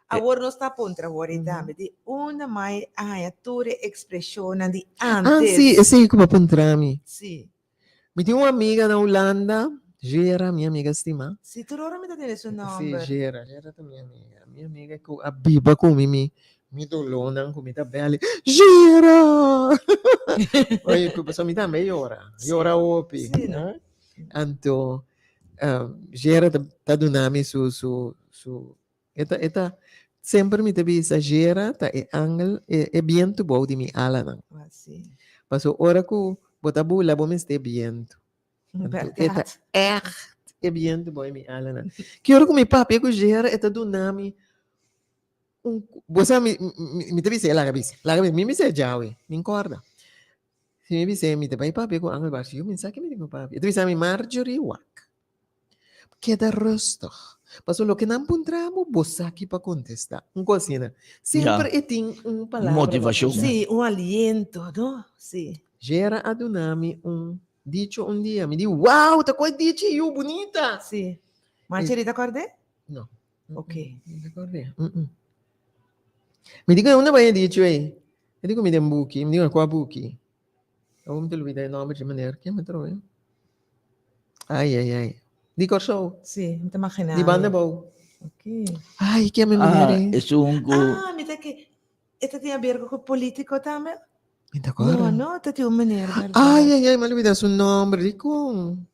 Awor nos ta puntra awor i tambe di unda mai a haña tur e ekspreshonnan di Ah, antes. sí, esei ku bo a puntra mi. Sí. Mi tin un amiga na Hulanda, Gera, mi amiga stima. Sí, tur ora mi ta tende su Sí, nomber. Gera, Gera ta mi amiga. Mi amiga ku a biba ku mi, mi, mi dolónan ku mi ta bel, Gera! Oye, ku pasobra mi tambe yora, yora hopi. Sí, no. Anto, Gera ta, ta duna mi su, su, su, e ta, e ta, semper mi ta bisa, Gera ta e angel, e, e bientu bou di mi alanan. Ah, sí. Pasobra ora ku bo ta bula, bo mester bientu. Anto, e ta Bèrdat. ègt e bientu bou di mi alanan. Ki ora ku mi papia ku Gera, e ta duna mi un, bo sa mi, mi, mi ta bisa e laga bisa, laga bisa, mi bisa e djawe, mi kòrda. Si mi bisa e, mi ta bai papia ku Angel Barcia, yo mi sa ke mi tin ku papia. E ta bisa mi, Marjorie, wak, keda rustig, pasobra loke nan puntra bo, bo sa ki pa kontestá. Un kos asina. Semper e tin un palabra pa Motivashon. puntra. Sí, un aliento, no? Sí. Gera a duna mi un dicho un dia. Mi di, Wow, ta kua dichi yu bunita! Sí. Marjorie ta kòrd'é? No. Ok. Mi ta kòrd'é. Mi di ku unda bai e dicho ei? E di ku mi den buki. Mi di ku kua buki? Awor mi ta lubida e nòmber dje manera. Ken mi trobe? Ai, ai, ai. Di Kòrsou. Sí, mi ta imaginá Di mi. Banda Bou. Ok. Ai, ke mi Ah, mujer. esun ku Ah, mi ta ke e ta tin aber ku politico tambe? Mi ta No, acorda. no, ta tin un meneer, berdad. Ai, ai, ai, mi a olbida su nomber. Di kon?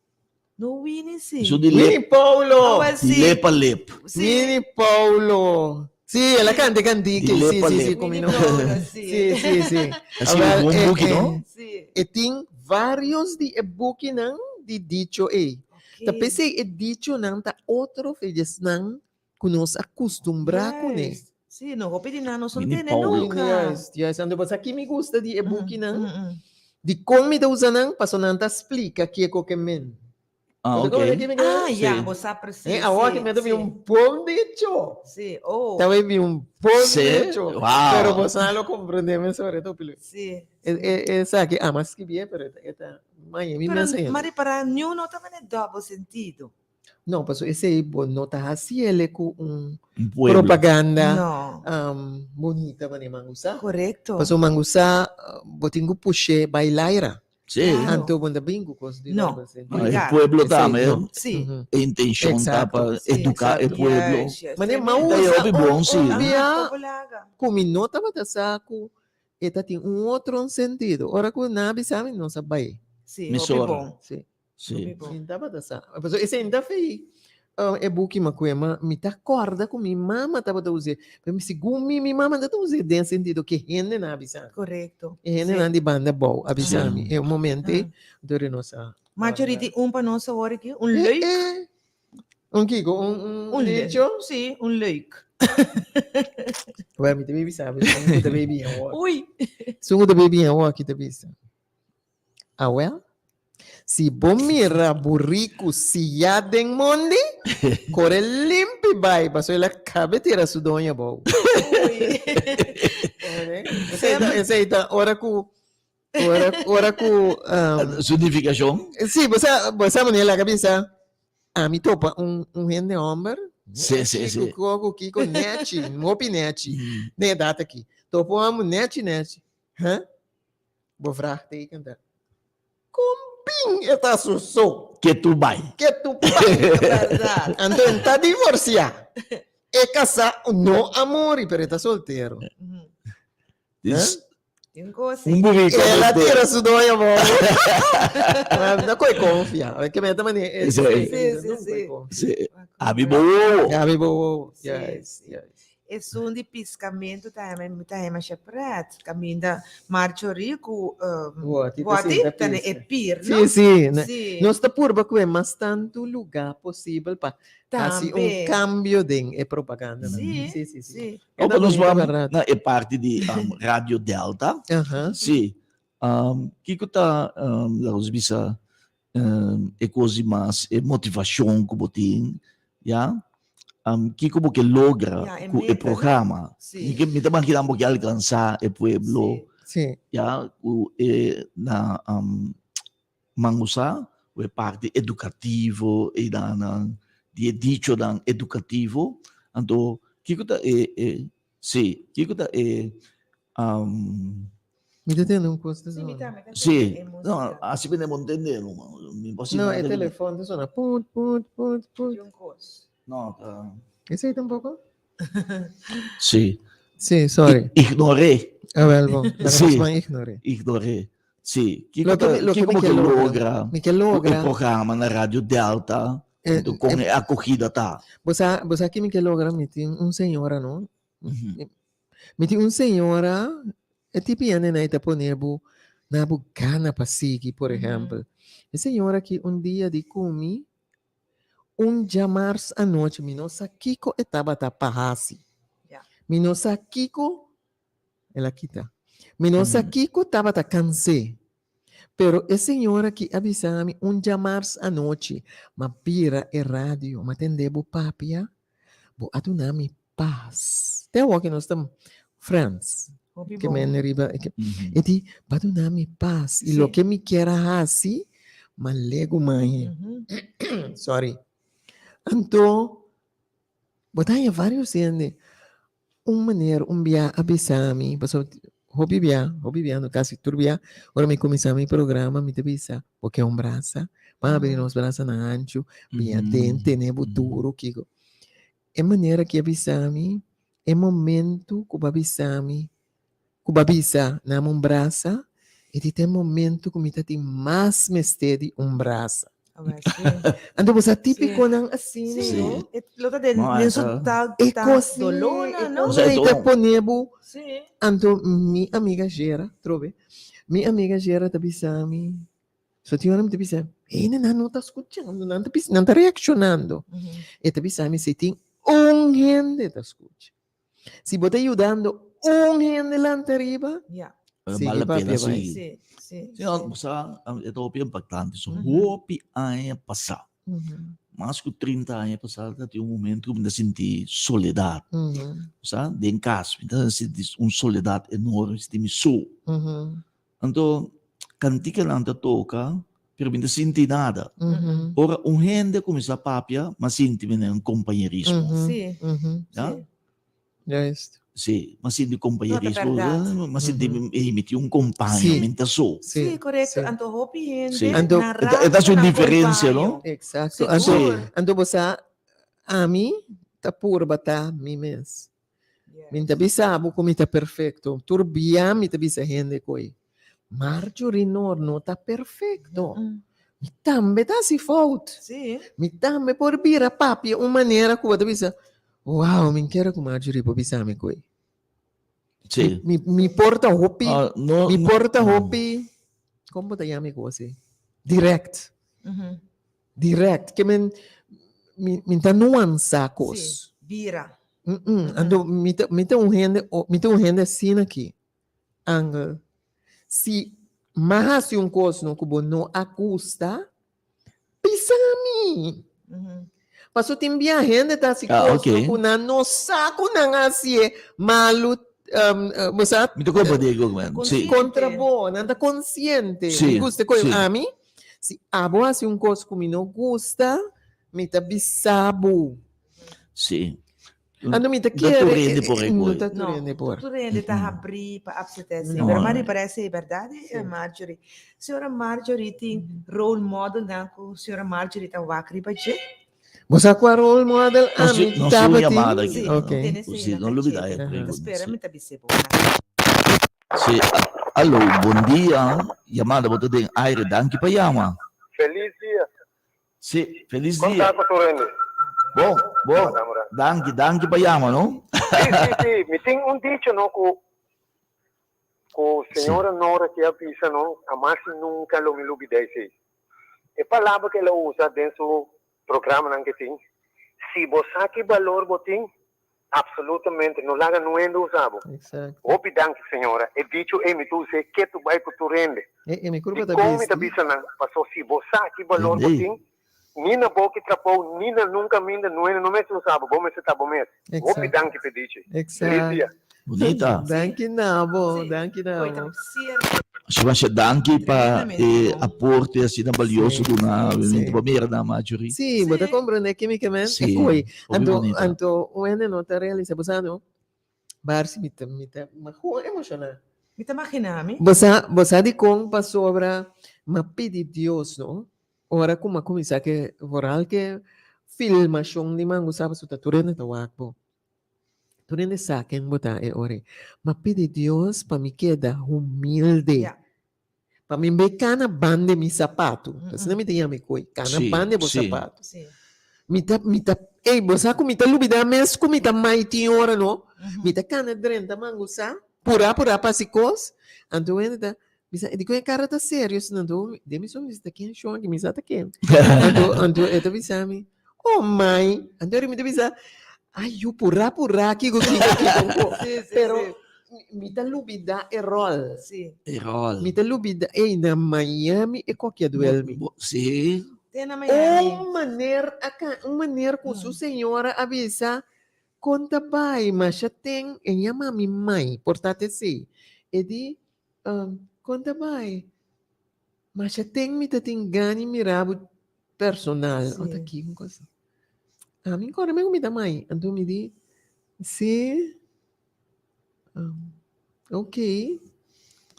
No Winnie sí. Esun di Winnie lep, Paulo. Ah, wel, di sí. lep a lep. Sí. Winnie Paulo. Sí, el a canta e cantique. Di Sí, lep a sí, sí, lep. con mi Winnie nombre. Paulo, sí. Sí, sí, sí. Así Awel, un eh, buki, eh, no? Sí. E tin varios di e bukinan di dicho ei. Ta Ok. p'esei e dichonan ta otro fejesnan ku nos a kustumbrá kuné. Juist. Sí, no hopi di nan no son Winnie tene Paulo. nunca. Juist, juist. Anto bo sa ki mi gusta di e bukinan? Di kon mi ta usa nan? Paso nan ta splika kieko ke men. Ah, Bo ta ok. komprende ki mi ke Ah, men? ya, Sí. bo sa precies. Eh, awor sí, ki mi ta sí. bin un bon dicho. Sí, oh. Ta bin un bon Sí, dicho. wow. Pero bo sa lo komprende men sobre todo. Pilo. Sí. E, e, e sa ki ama skibié, pero e ta, maña mi Pero, mes ainda. Mari, para ñu no ta bene double sentido. No, paso esei bo no ta hasi ele ku un Un pueblo. propaganda No. um, bonita mane mangusa. Correcto. Paso mangusa bo tin ku pushe bai laira. Sí. Claro. Anto bo no ta bin ku kos di No. double sentido. Ah, el Oiga. pueblo Esei, tambe. no. Sí. Mhm. E intencion ta Exacto. pa Sí, educa e exacto. pueblo. Yes, yes. Mane Tremendo. mausa Ta hopi bon, un, sí. un Ah, bia populaga. ku mi no tabata sa ku e ta tin un otro sentido. Ora ku nan a bisa mi, nos a bai. Sí, Mi hopi sora. bon. Sí. Sí. Hopi bon. Mi tabata sa. Paso esei ta fei e buki ma ku e ma mi ta kòrda ku mi mama tabata us'é. Pero mi segun mi, mi mama no ta us'é den sentido ku e hendenan a bisa mi. Korekto. E hendenan di banda bou a bisa Sí. mi. E un momento ei, dor nos a Marjorie kòrda. di un pa nos awor aki, un Eh, leuk. eh. Un kiko? Un, un Un leuk. dicho? Sí, un leuk. Well, mi ta baby sabi, sun ku ta baby awor. Ui. Sun ku ta baby awor ki ta bisa. Awel, si bo mira buriku siya den mondi, kore limpi bai, pasobra el a kabe tira su doño abou. Ui. Esei ta, esei ta ora ku, ora, ora ku, um, Su nifikashon? Sí, bo sa, bo sa manera laga bisa, ami topa un, un hende homber, Sí, sí, nechi, sí. ku koko, kiko, nechi, hopi nechi, den edat aki. Topa un homber nechi, nechi. Huh? Bo vraagteken ta, Kon bin e ta su so? Ke tu bai. Ke tu bai. Berdad. Anto en ta divorciá. E casá no a muri, pero e ta soltero. Dis, Tin cos. un burico. El a tira su doño abou. No koe confia. Ke meta mane. Sí. Sí, sí, sí. Sí. Abi bo wowo. Abi bo wowo. Sí, Yes, sí. yes. Esun di piscamento ta hema mi ta hema she pret caminda Marjorie cu um, Wati ta Wati sinta ta ne e pisca. pier, Sí, no? sí. Ne- Sí. Nos ta purba ku e mas tantu lugá posibel pa hasi un Tambe. kambio den e propaganda. Sí, Sí, sí, sí. sí. E Opa, ta nos bonito, wam berdad. na e parti di um, Radio Delta. Aha. Sí. Um, kiko ta, um, laat ons bisa, um, e kos di mas, e motivashon ku bo tin, ya? Um, kiko bo ke logra Ja, e ku e meta, no? programa? Sí. Mi ke mi ta imaginá bo ke alkansá e pueblo, Sí. Sí. ya, ku e na um, mangusa, ku e parti edukativo, e nan di e dichonan edukativo. Anto, kiko ta e, e sí, kiko ta e um, Mi ta tende un kos ta Sí, mi sona. tambe ta Sí, tende e no, música. así mi no entende, no, mi imposible No, e entende. telefon ta sona put, put, put, put. Di un kos. No, ta. Esei tampoko? Sí. Sí, sorry. Ignoré. Ah, wel, bon. Laga Sí. nos ban ignoré. Ignoré. Sí. Kiko Lo que ta, mi- lo que kiko mi bo ke ke logra. logra Mi ke ku e logra. programa na Radio Delta, Eh, anto kon eh, e akogida ta? Bo sa, bo sa ki mi ke logra? Mi tin un señora, no? Mhm. Mi tin un señora, e tipi hende nan ta pone bo na bo gana pa sigui, por ehempel. E señora aki un dia di ku mi, un djamars anochi, mi no sa kiko e tabata pa hasi. Mi no sa kiko, el a kita. Mi no sa kiko tabata kans'é. Pero e señora aki a bisa mi un djamars anochi, m'a bira e radio, m'a tende bo papia, Bo a duna mi pas. Te awor ke nos ta friends. Hopi Ke bon. men riba e ke. E di, bo a duna mi pas. I loke mi kier a hasi, m'a legu mañe. Sorry. Anto, bo ta haña varios hende. Un meneer un bia a bisa mi, pasobra hopi bia, hopi bia no casi tur bia, ora mi cuminsa mi programa mi ta bisa, bo ke un brasa? Ban abri nos brasanan anchu, bia den, tene bo duro, kiko. E manera ki a bisa mi, e momento ku bo a bisa mi, ku bo a bisa na mi un brasa, e di ta e momento ku mi ta tin mas mester di un brasa. Anto bo sa típikonan asina, Sí. no? E lo ta den, No, den su esta- ta, E ta kos, dolona, e no? kos ei ta pone bo. Sí. Anto mi amiga Gera, trobe, mi amiga Gera ta bisa mi, so tin ora mi ta bisa, hende nan no ta skuchando, nan ta bisa, nan ta reakshonando. E ta bisa mi si tin un hende ta skucha. Si bo ta yudando un hende lanta riba, Ja. Sigui Vale la papia pena, bai. sí. Sí, sí. Sí, no, bo sa, e ta hopi impactante. So, Mhm. hopi aña pasá, mas ku 30 aña pasá, ta tin un momento ku mi ta sinti soledad. Bo sa, den kas, mi ta sinti un soledad enorme, mi sinti mi so. Anto, kantikanan ta toka, pero mi no ta sinti nada. Ora un hende kuminsá papia, mi a sinti mi den un kompañerismo. Sí. Ya? Sí. Juist. Sí, mi a sinti kompañerismo. No, ta bèrdat. Mi a sinti mi, mi tin un kompaño, Sí. mi ta so. Sí, korekto. Sí. Anto hopi hende Sí. Anto- na E ta- e ta rato su nan diferensia, no? kompaño. Exacto. Sigur. Anto, anto bo sa, ami ta purba ta mi mes. Mi no ta bisa bo ku mi ta perfekto. Tur bia mi ta bisa hende ku ei, Marjorie Noor no ta perfekto. Mi tambe ta hasi fout. Mi tambe por bira papia un manera ku bo ta bisa, Wow, mi kere ku Marjorie por bisa mi ku ei. Mi, mi por ta hopi, mi por ta hopi, kon bo ta yama e kos ei? Direct. Direct. Ke men, mi, mi ta nuansa kos. Sí, bira. Mm -mm. Anto, mi ta, mi ta un hende, mi ta un hende asina aki. Angel, si m'a hasi un kos no ku bo no a gusta, bisa mi. Paso tin bia hende ta hasi Ah, kos okay. no ku nan no sa ku nan a hasié malu, bo sa? Mi ta komprendé ku men. Sí. Konsiente. Kontra bo, nan ta konsiente. Sí, Mi gusta koe sí. ami, si abo hasi un kos ku mi no gusta, mi ta bisa bo. Sí. Anto mi ta No kere. tur hende por No rekohe. ta tur No, hende por. tur hende ta habrí pa apseptá esei. No. Pero mari parece e berdad, eh, Marjorie. Señora Marjorie tin role modelnan ku señora Marjorie ta wak riba dje? Bo sa kua role model No ami si, no si un tabatin? llamada aki. Sí, Ok. tene esei Sí, na no lubidá e cachete. Ta pregunta, spera sí. mi ta bis'é bo. Sí, alo, bon dia. Yamada bo ta den aire. Danki pa yama. Feliz dia. Sí, feliz Kon dia. ta ku tur hende? Bon, bon. Danki, danki pa yama, no? Sí, sí, sí. Mi tin un dicho, no, ku ku señora Nora ke a bisa, no, hamas i nunka lo mi lubida esei. E palabra ku el a usa den su programanan ke tin, si bo sa ki balor bo tin, Absolutamente, no laga nun hende usa bo. Exacto. Hopi danki señora, e dicho ei mi ta us'é ketu bai ku tur hende. E e mi kurpa ta Dikon mi ta bisti. bisa nan? Paso si bo sa ki balor bo Entendé? tin, ni na bo ki trabou, ni na nun kaminda nun hende no mester usa bo, bo mester ta bo mes. Hopi Exacto. danki p'e dicho ei. Feliz dia. Exacto. Bunita. Danki na bo, Sí. danki na Koe ta bo. cierto. Masha danki pa Tremendamente e bon. aporte asina balioso Sí, duna sí. bo mira na Marjorie. Sí, bo ta Sí. comprende kimikamente e Sí, koe. hopi Anto, bunita. anto un hende no ta realisa, bo sa no? Barsi mi ta, mi ta, mi gewoon emociona. Mi ta magina mi. Bo sa, bo sa dikon pasobra m'a pidi Dios no, ora ku m'a kuminsá ke vooral ke filmashon di Mango Saba su ta tur hende ta wak bo. Tur hende sa ken bo ta e ora ei. M'a pidi Dios pa mi keda humilde. Ja. Pa mi be kana bande mi sapatu. Asina mi ta yama e koi, kana Sí, bande bo sí. sapatu. Sí. Mi ta, mi ta, ey, bo sa ku mi ta lubida mes ku mi ta mai tin ora no. Mi ta kana drenta mangusa, purá purá pa hasi kos. Anto hende ta bisa, e dikon e kara ta serio asina? Anto den mi son mi bisa, ta ken shon aki? Mi sa ta ken. Anto, anto e ta bisa mi, oh mai. Anto mi ta bisa, ay yu purá purá kiko kiko kiko ko. Sí, sí, Pero sí. mi ta lubida e rol. Sí. E rol. Mi ta lubida, ey, na Miami e kokia duel mi. Sí. Te na Miami. Un maner aka, un maner ku su señora a bisa, kon ta bai, masha ten, e yama mi mai, por ta te esei. E di, kon ta bai, masha ten mi ta tin gana mira bo personal. Sí. Ota ki un kos. Ami kore mi ku mi ta mai. Anto mi di, sí. Ok,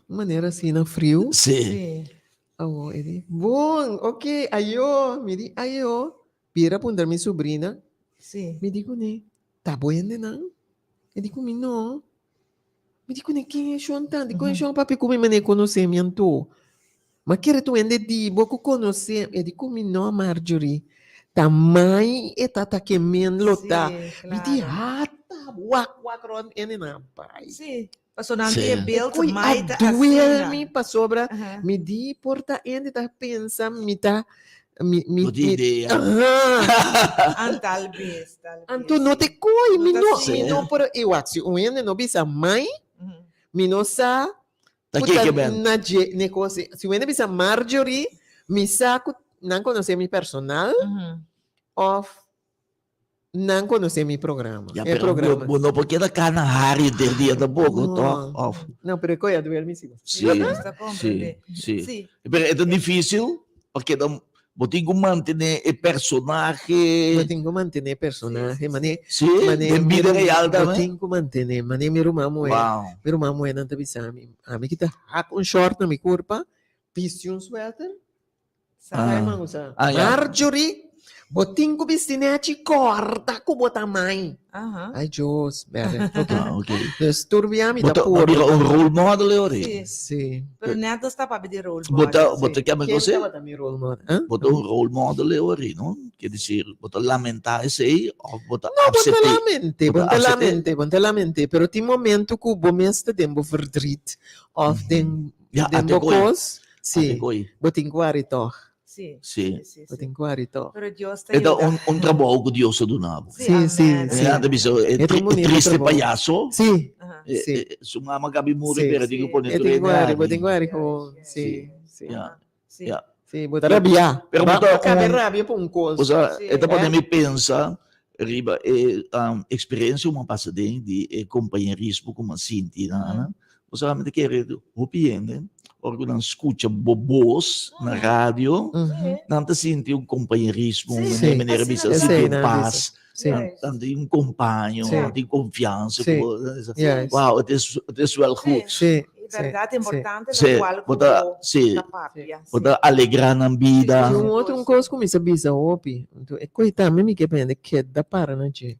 un manera asina friu. Sí. Sí. Awo, e di, bon, ok, ayo. Mi di, ayo. Bira puntra mi sobrina. Sí. Mi di kuné, ta bo hendenan? E di ku mi, no. Mi di kuné, ken e shon ta? Dikon e shon a papia ku mi manera e konosé mi anto? Ma kere tur hende di bo ku konosé mi. E di ku mi, no, Marjorie, ta mai e ta ta ke men lo ta. Sí, Mi di, claro. hata, wak wak rònt hendenan a bai. Sí, pasobra nan Sí. tin e beeld Koe mai a ta duel asina. mi pasobra Aha. mi di por ta hende ta pensa mi ta mi mi No tin mi idea. aha. An tal bes, tal bes. Anto no te koe No mi ta no asina. mi no por e wak si un hende no bisa mai Mhm. mi no sa Ta ku ke ta ke ben? na dje ne kos si un hende bisa Marjorie mi sa ku nan konosé mi personal Mhm. òf Nan conoce mi programa. Ya, e pero programa. bo, bo no por keda cana hari der dia tampoco, No. toch? Of, No, pero e coya duerme si. sí, Nos ta sí, comprende. sí. Sí. Pero e ta difícil, porque dan, bo tin ku mantener e personaje. Bo tin ku mantener personaje, Sí, sí, mané, Sí, mané den vida mi- real Bo tambe. tin ku mantener, mané mi ruman muhé. Wow. Mi ruman muhé nan ta bisa mi, ami kita hak un short na mi kurpa, bisti un sweater, Ah. Sa man usa. Ah, ya. Marjorie, bo tin ku bisti nechi korta ku bo ta mai. Aha. Ay, Dios, bere. Ok. Ah, ok. Dus tur bia mi Bo ta ta puro. bira un role model, Ori. Sí. Sí. Pero net nos ta papia di role Bo ta, model. bo ta keme Ken kose? tabata mi role model? Huh? Bo ta un role model, Ori, no? Quier decir, bo ta lamenta esei of bo ta No, bo ta accepte? lamente, Bo bo ta ta accepte? lamente, bo ta lamente. Pero tin momento ku bo mes ta den bo verdriet of den, Ja, den ate bo koe. kos. Sí, Koe. bo tin ku hari tòg. Sí. Sí. Sí, Bo sí. tin ku hari tòg. Pero Dios ta E ta yuda. un, un trabou ku Dios a duna bo. Sí, Sí, sí, amen. sí. Ja, ta bisa, e, E ta tri, un e bonito triste trabou. payaso. Sí, Aha. E, Sí. e, su mama gabi muri, Sí. pero tin ku Sí. pone E tur tin ku hende hari, bo hari. tin ku hari gewoon. Yes, Sí, yes. sí. Ja. Sí. Ja. Sí, bo ta rabia. Pero Ba- bo ta bo kabe un- rabia pa un kos. Osea, Sí. e ta pone Eh? mi pensa riba e um, experiencia ku mi a pasa den di e compañerismo ku mi a sinti na Mhm. nan. Osea, mi ta kere hopi hende, ora ku nan skucha bo bos na radio, Mhm. nan ta sinti un compañerismo, Sí. Sí. manera Asina bisa, ta. sinti Esei un nan pas, Sí. nan, nan tin un compaño, Sí. nan tin confianza. Sí. ku bo- Yes. Wow, het is, het is wel Sí. goed. Sí. E Sí. berdad Sí. importante Sí, lo cual bo ta, ku sí, ta papia. bo Sí. ta alegra nan bida. I un otro un kos ku mi sa bisa hopi, anto e koi tambe mi ke prende keda para na dje.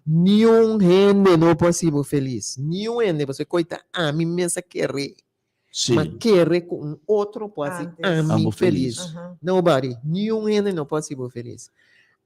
Niun hende no por hasi bo felis, niun hende, pasobra e koi ta ami mes a kere. Sí. Ma kere ku un otro por hasi Antes. ami Abo felis. felis. Aha. Nobody, niun hende no por hasi bo felis.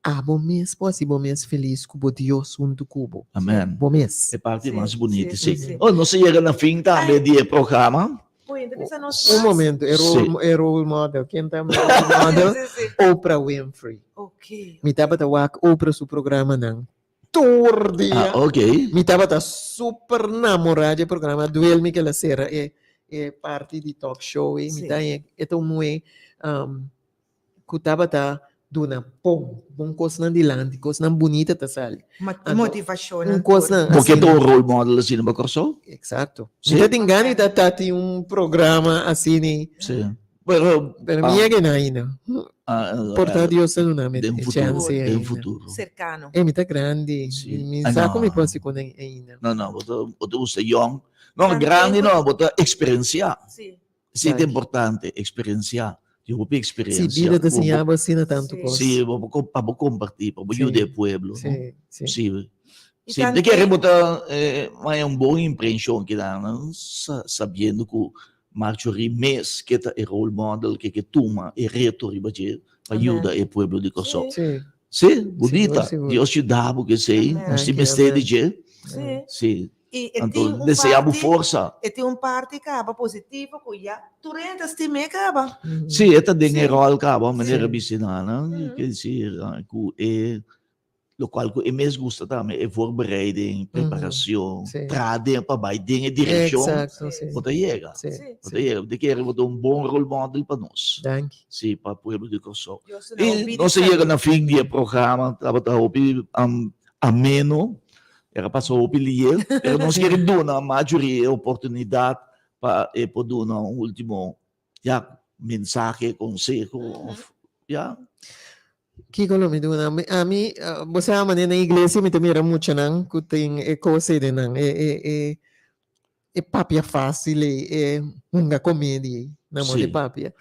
Abo mes por hasi bo mes felis ku bo Dios huntu ku bo. Amen. Bo mes. E parte Sí, mas bonita, sí, sí. sí, sí. Oh, nos a yega na fin tambe Ay. di e programa. Poi, entonces bisa nos Un mas. momento, e Sí. role, e role model, ken ta mi role model? Sí, sí, sí. Oprah Winfrey. Ok. Mi tabata wak Oprah su programanan tur dia. Ah, ok. Mi tabata super namorá dje programa. Duel mi ke la sera e e parti di talk show ei. Mi Sí. ta e e ta un muhé um, ku tabata duna bon, bon kosnan dilanti, kosnan bunita ta sali. Anto, Motivashon. un kosnan Bo ke asina. ta un role model asina pa Kòrsou? Exacto. Sí. Mi ta tin gana di ta ta tin un programa asina. Sí. Pero, Pero ah, mi yega na ainda. ah, ah, Por ta Dios ta duna mi den e futuro, chance den ainda. futuro. Cercano. E mi ta grandi. Sí. Mi Ah, sa ku mi no. por hasi ku nan ainda. No, no, bo ta, bo ta gusta yong. No, Tanto grandi tempo. no, bo ta experiencia. Sí. Sí, ta Danki. importante, experiencia. Di hopi Sí, experiencia. bida ta Bo- siña bo asina tantu Sí. kos. Sí, bo, bo, pa bo compartir, pa bo Sí. yuda e pueblo. no? Sí, sí. Sí. Y Sí, tanto de kere tempo- bo ta eh, maya un bon impresión que dan, no? Sa, sabiendo ku Marjorie mes ke ta e role model ke ke tuma e reto riba dje pa Amen. yuda e pueblo di Kòrsou. Sí. Sí. Sí, bunita. Sigur, sigur. Dios yuda bo ke sei. Amen. Nos tin Danki, mester di amen. dje. Sí. Sí. I e tin Anto un desea bo parti, forsa. e tin un parti kaba positivo ku ya tur hende ta stim'é kaba. Sí, e ta den e Sí. ròl kaba, manera Sí. bisa nan, Mhm. ke desir ku e lokual ku e mes gusta tambe, e voorbereiding, preparacion, Sí. traha den pa bai den e direkshon, Exacto, sí. bo ta yega. Sí. Sí. Bo ta yega. Bo ta kere bo ta un bon role model pa nos. Danki. Sí, pa pueblo di Kòrsou. Dios ta na I hopi nos a yega na fin di e programa, tabata hopi ameno, era pasa hopi lier, pero nos kere duna Marjorie e oportunidat pa e por duna un ultimo, ya, mensahe, konseho, of, ya. Kiko lo mi duna? Mi, ami, bo sa manera na iglesia mi ta mira muchanan ku tin e kos ei den nan, e, e, e, e papia fácil ei, e hunga komedi ei, nan mo di Sí. papia.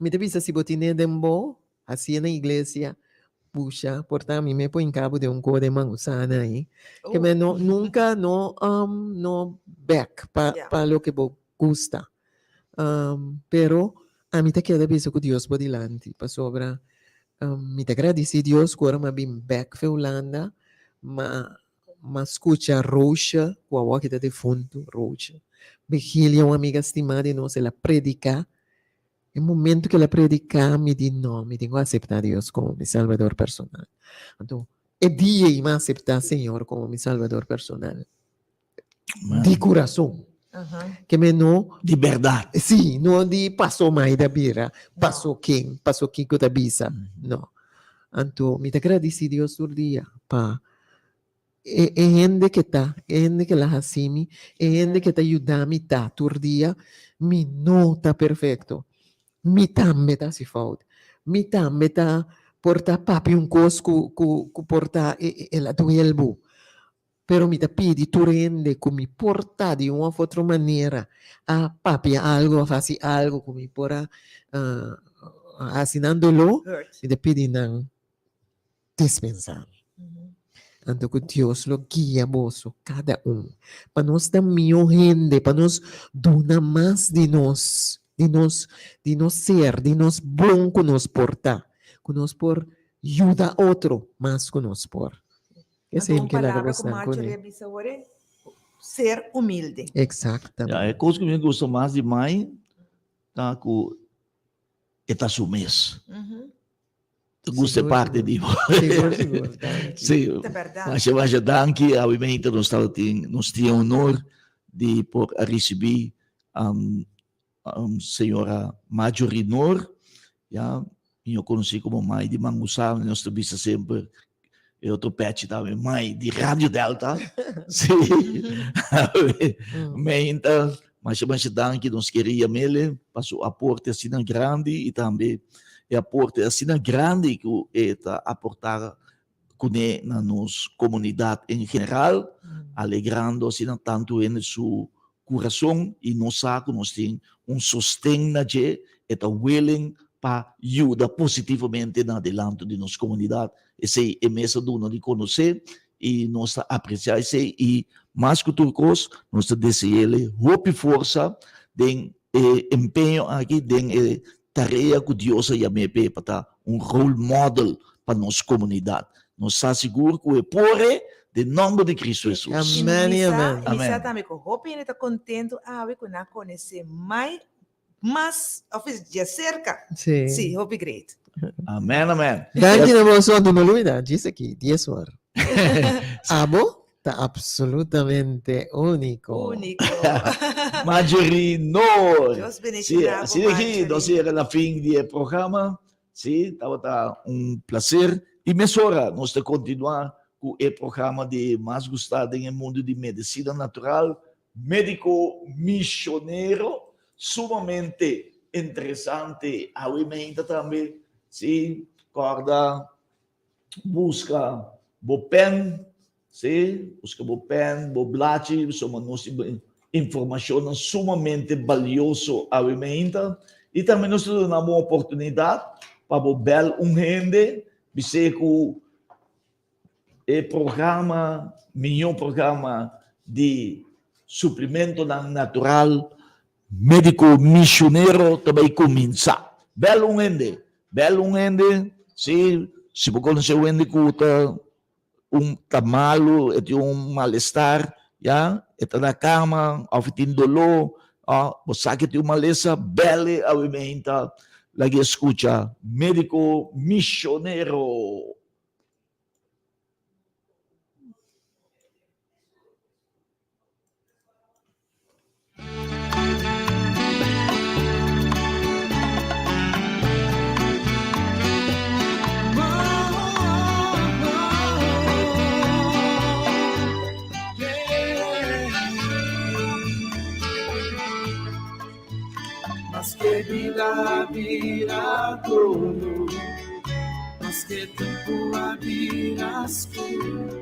Mi ta bisa si bo tine den bo, hasié na iglesia, Pusha, por ta mi me por hinca bo den un ko den mangusana ahí. Ke men no, nunca no, um, no back pa, pa loke bo gusta. Um, pero ami ta keda bisa ku Dios bo dilanti, pasobra um, mi ta gradisí Dios ku ora mi a bin bek fe Hulanda, ma m'a skucha Roosje, ku awor aki ta defuntu, Roosje Vigilia, un amiga stimá di nos, el a prediká. E momento ku el a prediká, mi di, No, mi tin ku aseptá Dios komo mi Salbador personal. Anto, e dia ei mi a aseptá Señor komo mi Salbador personal. Di kurason. Ke men no. Di bèrdat. Sí, no di paso mai ta bira, paso ken, paso kiko ta bisa. No. Anto, mi ta gradisí Dios tur dia pa E e hende ke ta, e hende ke la hasi mi, e hende ke ta yuda mi ta tur dia, mi no ta perfecto. Mi tambe ta hasi fout. Mi tambe ta por ta papia un kos ku ku ku por ta e el a duel bo. Pero mi ta pidi tur hende ku mi por ta di un of otro manera a papia algo of hasi algo ku mi por a hasi nan doló, mi ta pidi nan dispensá mi. Anto ku Dios lo guia boso kada un pa nos ta mihó hende, pa nos duna mas di nos, di nos, di nos ser, di nos bon ku nos por ta, ku nos por yuda otro mas ku nos por. Esei Anto un mi ke laga palabra ku bosnan Marjorie kuné. a bisa awor e ser humilde. Eksaktamente. Ya, e kos ku mi gusta mas di mai ta ku e ta su mes. Ta gusta e parte di bo. Sigur, sigur. Danki. Sí. Ta berdad. Masha, masha danki. Obviamente nos tabatin, nos tin e honor di por a ricibi um, um, señora Marjorie Noor, ya, mi conocí como Mai di Mangusá, nos ta bisa semper e otro pechi tambe, Mai di Radio Delta. Sí. Meinta, masha masha danki nos querida Mele pa su aporte asina grandi y tambe e aporte asina grandi cu e ta aporta cune na nos comunidad en general, alegrando asina tanto hende su curason y nos sa cu nos tin un sosten na dje, e ta willing pa yuda positivamente na adelanto di nos comunidad. Esey e mes a duna di conoce y nos ta aprecia esey y mas cu tur cos nos ta deseele hopi forsa den e empeño aki, den e tarea cu Dios a yam'e p'e pa ta un role model pa nos comunidad. Nos sa sigur cu e por e den nomber di Cristo Jesus. Amen y amen. Y mi sa tambe cu hopi hende ta contento awe cu nan a conoce mai mas of djacerca. Sí. Sí, hopi great. Amen, amen. Danki na boso, anto no lubida, djis aki, dies or. Abo ta absolutamente único. Único. Marjorie Noor. Dios Sí, bendiciona bo, así de aquí, nos Marjorie. llega na fin di e programa. Sí, tabata un placer. Y mesora nos ta continua cu e programa di mas gusta den e mundo di medicina natural, Médico Misionero, sumamente interesante. Awe meinta tambe, sí, corda busca bo pen, sí, busca bo pen, bo blachi, pasobra nos tin informacionnan sumamente balioso awe meinta. Y tambe nos ta duna bo un oportunidad pa bo bel un hende, bis'é cu E programa, miñó programa di suplimentonan natural Médico Misionero ta bay cuminsa. Bel un hende, bel un hende, si, si bo conoce un hende cu ta un ta malo, e tin un malestar, ya, e ta na cama of e tin doló, bo sa cu e tin un malesa, bel e awe meinta laga e scucha Médico Misionero. Maske bida bira duru, maske tempu a bira skur,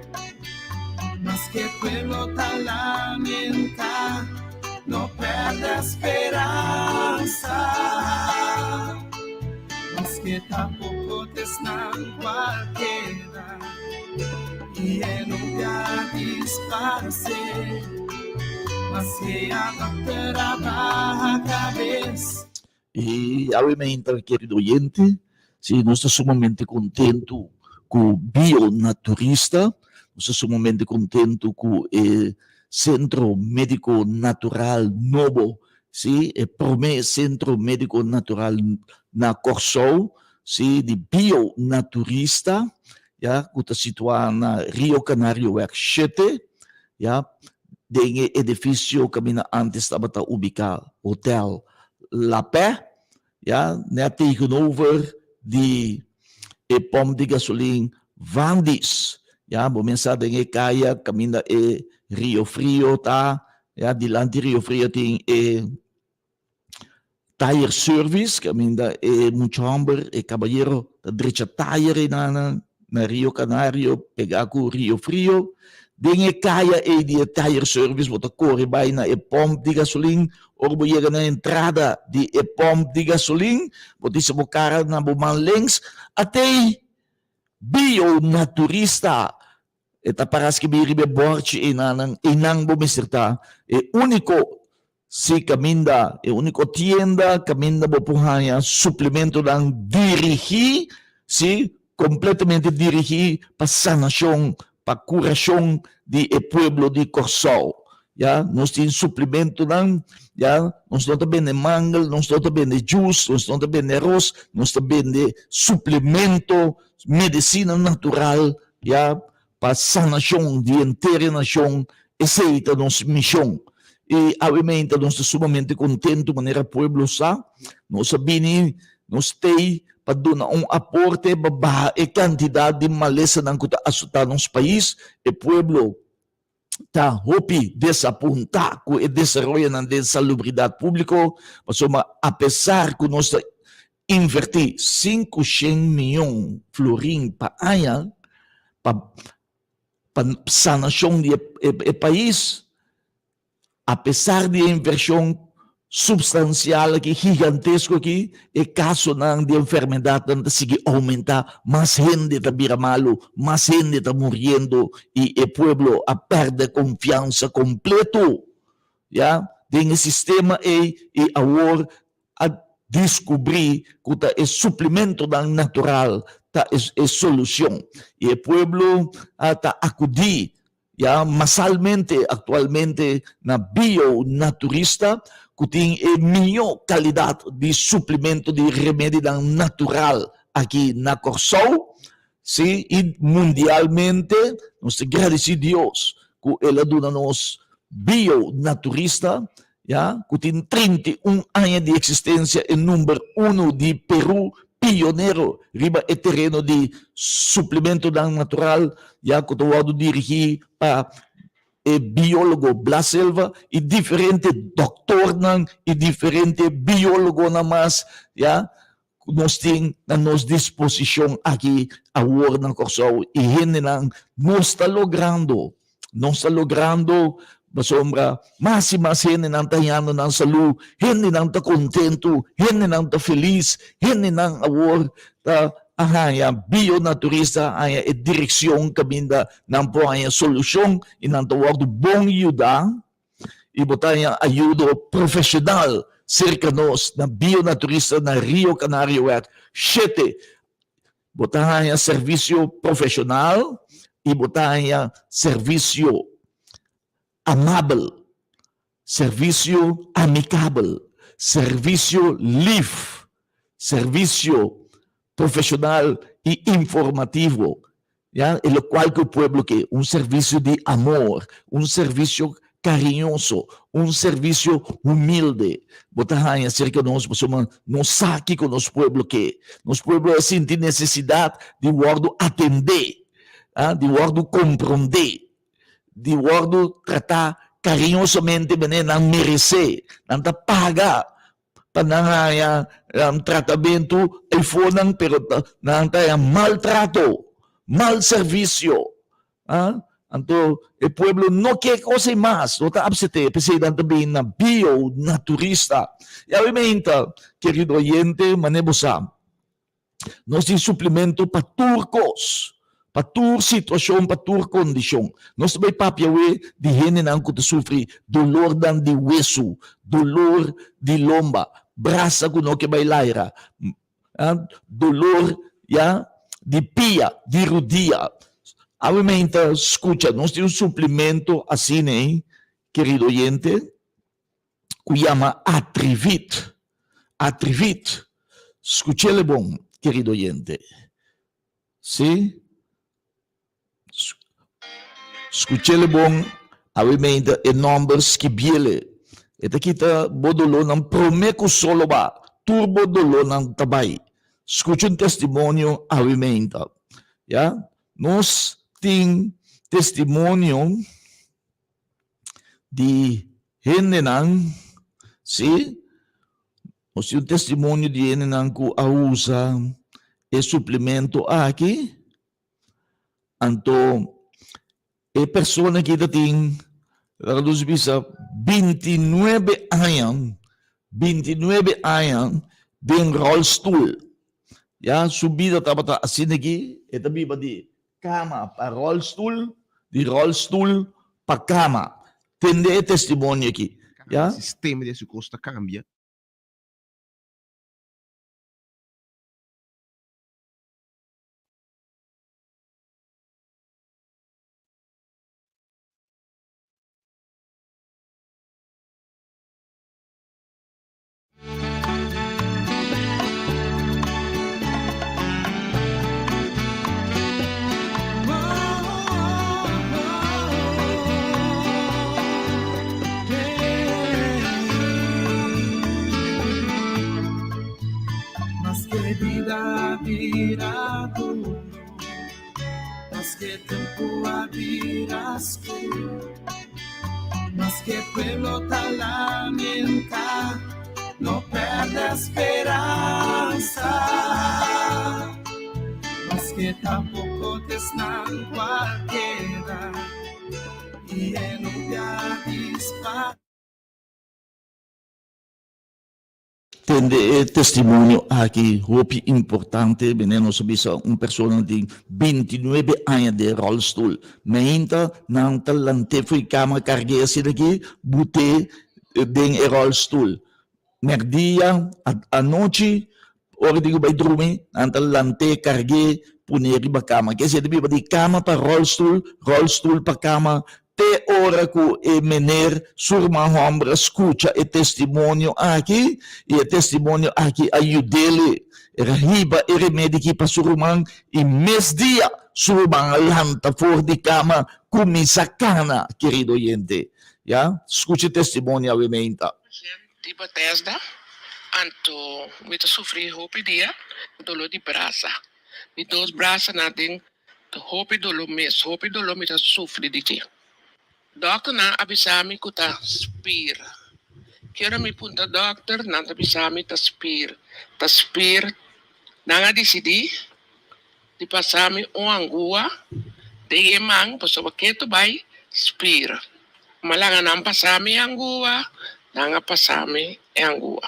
maske pueblo ta lamentá, no pèrdè speransa. Maske ta poko. Esnan cual keda y e no ta disparce, maske a dokter a baha cabes. Y awe meinta, querido oyente, si nos ta sumamente contento cu Bionaturista, nos ta sumamente contento cu e Centro Medico Natural nobo, si, e prome Centro Medico Natural na Corsou, si, di Bionaturista, ya, cu ta situa na Rio Canarioweg shete, ya, den e edificio caminda antes tabata ubica Hotel La Paix, ya, net tegenover di e pomp di gasolin Vandis, ya, bo mester sa den e caya caminda e Rio Frio ta, ya, dilanti Rio Frio tin e Tire Service caminda e mucha homber, e cabayero ta drecha tire einan na Rio Canario pega cu Rio Frio. Den e caya ei di e Tire Service bo ta core bay na e pomp di gasolin. Ora bo yega na entrada di e pomp di gasolin bo ta hisa bo cara na bo man links atey Bionaturista. E ta para skibi riba e borchi einanan, einan bo mester ta e úniko si kaminda, e úniko tienda kaminda bo por haña suplementonan dirigí, si, kompletamente dirigí pa sanashon, pa kurashon di e pueblo di Kòrsou. Ya, nos tin suplementonan, ya, nos no ta bende mangel, nos no ta bende jus, nos no ta bende aros, nos ta bende suplemento, medisina natural Ya, pa sanashon di henter e nashon, esei ta nos mishon. I awe-meinta nos ta sumamente kontentu manera pueblo sa, nos a bini, nos t'ei pa duna un aporte pa baha e kantidat di malesanan ku ta asotá nos pais. E pueblo ta hopi desapuntá ku e desaroyonan den salubridat públiko, pasobra apesar ku nos ta Invertí 500 mion florin pa aña pa pa sanashon di e pais, apesar di e invershon supstansial aki, gigantesko aki, e kasonan di enfermedatnan ta sigui oumentá, mas hende ta bira malu, mas hende ta muriendo i e pueblo a pèrdè konfiansa kompleto, ya, den e sistema ei i awor a descubri cu ta e suplementonan natural ta e solucion y e pueblo ta acudi ya masalmente actualmente na bio naturista cu tin e miyo calidad di suplemento di remedinan natural aki na Corsou si y mundialmente. Nos ta gradici Dios cu el a duna nos bio naturista ya, ku tin 31 aña di eksistensia, e number uno di Peru, pionero riba e tereno di suplementonan natural, ya, ku ta wòrdu dirigí pa e biólogo Blas Silva i diferente dòktornan i diferente biólogonan mas, ya, ku nos tin na nos disposishon aki awor na Kòrsou i hendenan nos ta logrando, nos ta logrando pasobra mas i mas hendenan ta hañando nan salú, hendenan ta kontentu, hendenan ta felis, hendenan awor ta a haña bionaturista a haña e direkshon kaminda nan por haña solushon i nan ta wòrdu bon yudá. I bo ta haña ayudo profesional serka nos na Bionaturista na Rio Canarioweg shete. Bo ta haña servisio profesional i bo ta haña servisio amabel, servisio amikabel, servisio lif, servisio profesional i informativo. Ya, e locual cu e pueblo ke, un servicio di amor, un servicio cariñoso, un servicio humilde. Bo ta haña cerca nos pasobra nos sa kico nos pueblo ke. Nos pueblo a sinti necesidad di wordo atende, ah, di wordo comprende, di wordo trata cariñosamente manera nan merece. Nan ta paga pa nan haña tratamentu eifonan pero nan ta haña mal trato, mal servisio. Anto e pueblo no ke kos ei mas, no ta apsete, p'esei nan ta bin na bio naturista. I awe meinta, kerido oyente, manera bo sa. Nos tin suplemento pa tur kos, pa tur situashon, pa tur kondishon. Nos ta bai papia awe di hendenan ku ta sufri dolornan di wesu, dolor di lomba, brasa ku no ke bai laira, dolor ya di pia, di rudia. Awe meinta skucha, nos tin un suplemento asina ei, kerido oyente, ku yama Atrivit. Atrivit. Skuch'el bon, kerido oyente. Sí? Skuch'el bon, awe meinta e nòmber skibiel. E ta kita bo dolónan promé ku solo ba. Tur bo dolónan ta bai. Skucha un testimonio awe meinta. Ya? Nos tin testimonio di hendenan, sí, nos tin un testimonio di hendenan ku a usa e suplemento aki, anto e persona aki ta tin, laga nos bisa, bintinuebe aña, bintinuebe aña den rolstoel, ya, su bida tabata asina aki, e ta biba di Kama pa rolstoel, di rolstoel pa kama. Tende e testimonio aki, ya. Sistema di hasi kos ta kambia. Maske bida a bira duro, maske tempu a bira skur. Maske pueblo ta lamenta, no perde speransa. Maske tampoco t'esnan cual keda, y e no bia. Tende e testimonio aki hopi importante, bene nos a bisa un persona di bintinuebe aña den rolstoel, meinta nan ta lant'é fo'i kama karg'é asina aki but'é den e rolstoel, merdia, anochi ora di ku bai drumi nan ta lant'é karg'é pon'é riba kama, kese ta biba di kama pa rolstoel, rolstoel pa kama, Te ora ku e mener su ruman hòmber a skucha e testimonio aki, i e testimonio aki a yud'el, el a hiba e remedi aki pa su ruman, i mes dia su ruman a lanta for di kama kuminsá kana, kerido oyente. Ya, skucha e testimonio awe meinta. Di Bethesda, anto mi ta sufri hopi dia doló di brasa, mi dos brasanan den Ta hopi doló mes, hopi doló mi ta sufri di dje. Dòkternan a bisa mi ku ta spir. Ki ora mi puntra dòkter, nan ta bisa mi ta spir, ta spir. Nan a disidí di pasa mi un angua den e man pasobra ketu bai spir. Mi a laga nan pasa mi e angua, nan a pasa mi e angua.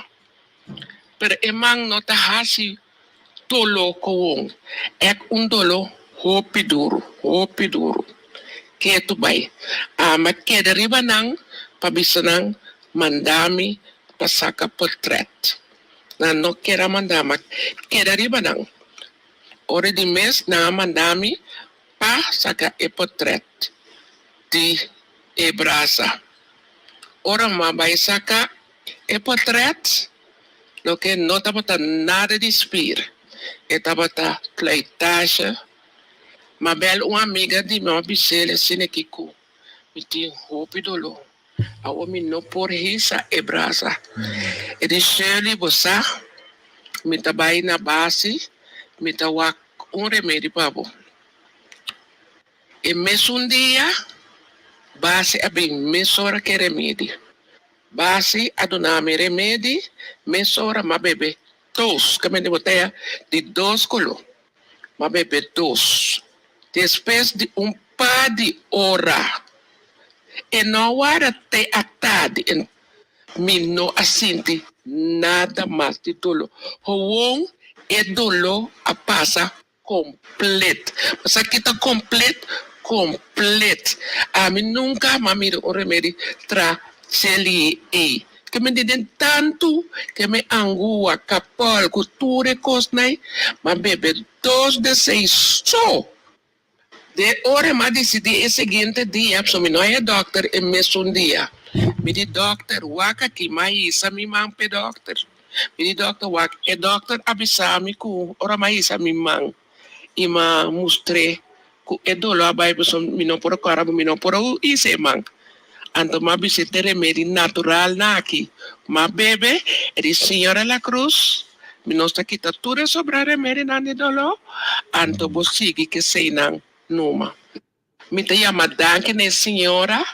Pero e man no ta hasi doló kowon. Ek un doló hopi duru, hopi duru. Ketu bai. Ami a keda riba nan pa bisa nan manda mi pa saka portret. Nan no ker a manda mi, a keda riba nan. Ora di mes nan a manda mi pa saka e portret di e brasa. Ora mi a bai saka E portret, loke no tabata nada di spier, e tabata slijtage. Ma bel un amiga di mi a bis'el asina ki ku mi tin hopi doló, awor mi no por hisa e brasa. E di, Shirley, bo sa, mi ta bai na basi, mi ta wak un remedi pa bo. E mesun dia, basi a bin mesora ku e remedi. Basi a duna mi remedi mesora m'a bebe dos kaminda di boteya di dos kolo m'a bebe dos despues di un par di ora e no a warda te a tardi en mi no a sinti nada mas di dolo howon. E doló a pasa komplet. Bo sa ki ta komplet? Komplet. Ami nunka m'a mira un remedi tra cheli ei. Ke mi di den tantu ke mi angua, kapòl ku tur e kosnan ei, m'a bebe dos de seis so. Den ora m'a disidí e siguiente dia, pasobra mi no a e dòkter e mesun dia. Mi di dòkter, wak aki, m'a hisa mi man p'e dòkter. Mi di dòkter, wak, e dòkter a bisa mi ku ora m'a hisa mi man i m'a mustr'é ku e doló a bai pasobra mi no por a kòrda, mi no por a hisa e man. Anto m'a bis'é te remedi natural na aki. M'a bebe, e di, Señora La Cruz, Mi nos ta kita tur e sobrá remedinan di doló, anto bo sigui ku eseinan numa. Mi ta yama danki na e señora,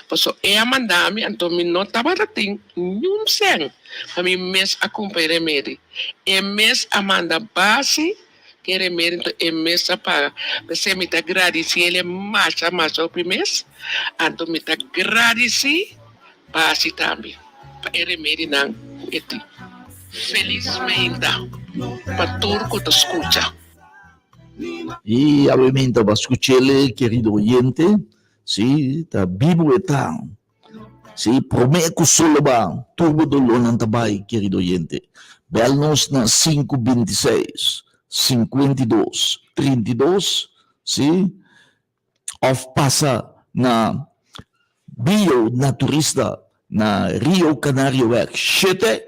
pasobra e a manda mi, anto mi no tabata tin niun sèn pa mi mes a kumpra e remedi. E mes a manda basi ku e remedi, anto e mes a paga. P'esei mi ta gradisí el masha masha hopi mes, anto mi ta gradisí Basi tambe pa e remedinan ku e tin. Felis meinta pa tur ku ta skucha. Y awe meinta bo a scuchele, querido oyente, si, ta bibo e ta. Si, prome cu solo ba, tur bo dolornan ta bay, querido oyente. Bel nos na sinku bintiseis, sinkuentidos, trintidos, si, of pasa na Bio Naturista na Rio Canarioweg shete,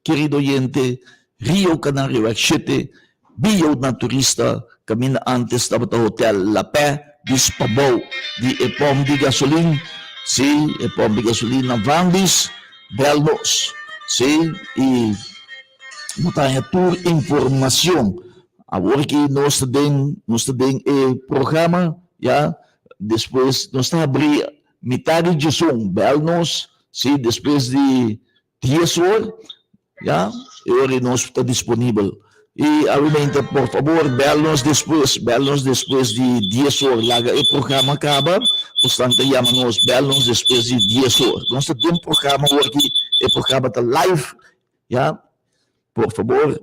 kerido oyente, Rio Canarioweg shete, Bio Naturista, kaminda antes tabata Hotel La Pè, dis pabou di e pòmp di gasolin, si, e pòmp di gasolin na Vandis, bèl nos, si, i bo ta haña tur informacion. Awor ki nos ta den, nos ta den e programa, ya, despues nos ta habri mitad di djesun, bel nos, si, despues di dies or, ya, e ora ei nos ta disponibel. I awe por fabor, bel nos despues, bel nos despues di dies or, laga e programa kaba, bosnan ta yama nos, bel nos despues di dies or. Nos ta den programa awor ki, e programa ta live, ya. Por fabor,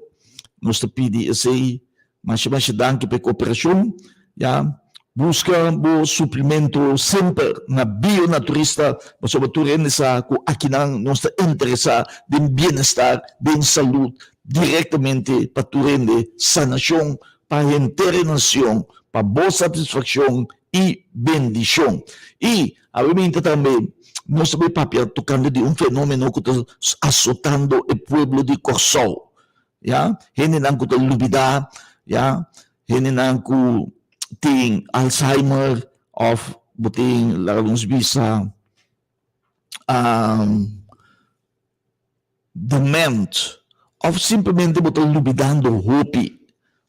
nos ta pidi esei. Masha masha danki pa e koperashon. Ya, buska bo suplemento semper na Bionaturista, pasobra tur hende sa ku akinan nos ta interesá den bienestar, den salud, direktamente pa tur hende, sanashon pa henter e nacion, pa bo satisfaccion y bendicion. Y awe tambe nos ta bay papia tocando di un fenomeno cu ta azotando e pueblo di Corsou, ya, hendenan cu ta lubida, ya, hendenan cu tin Alzheimer of bo tin laga nos bisa dement of simplemente bo ta lubidando hopi,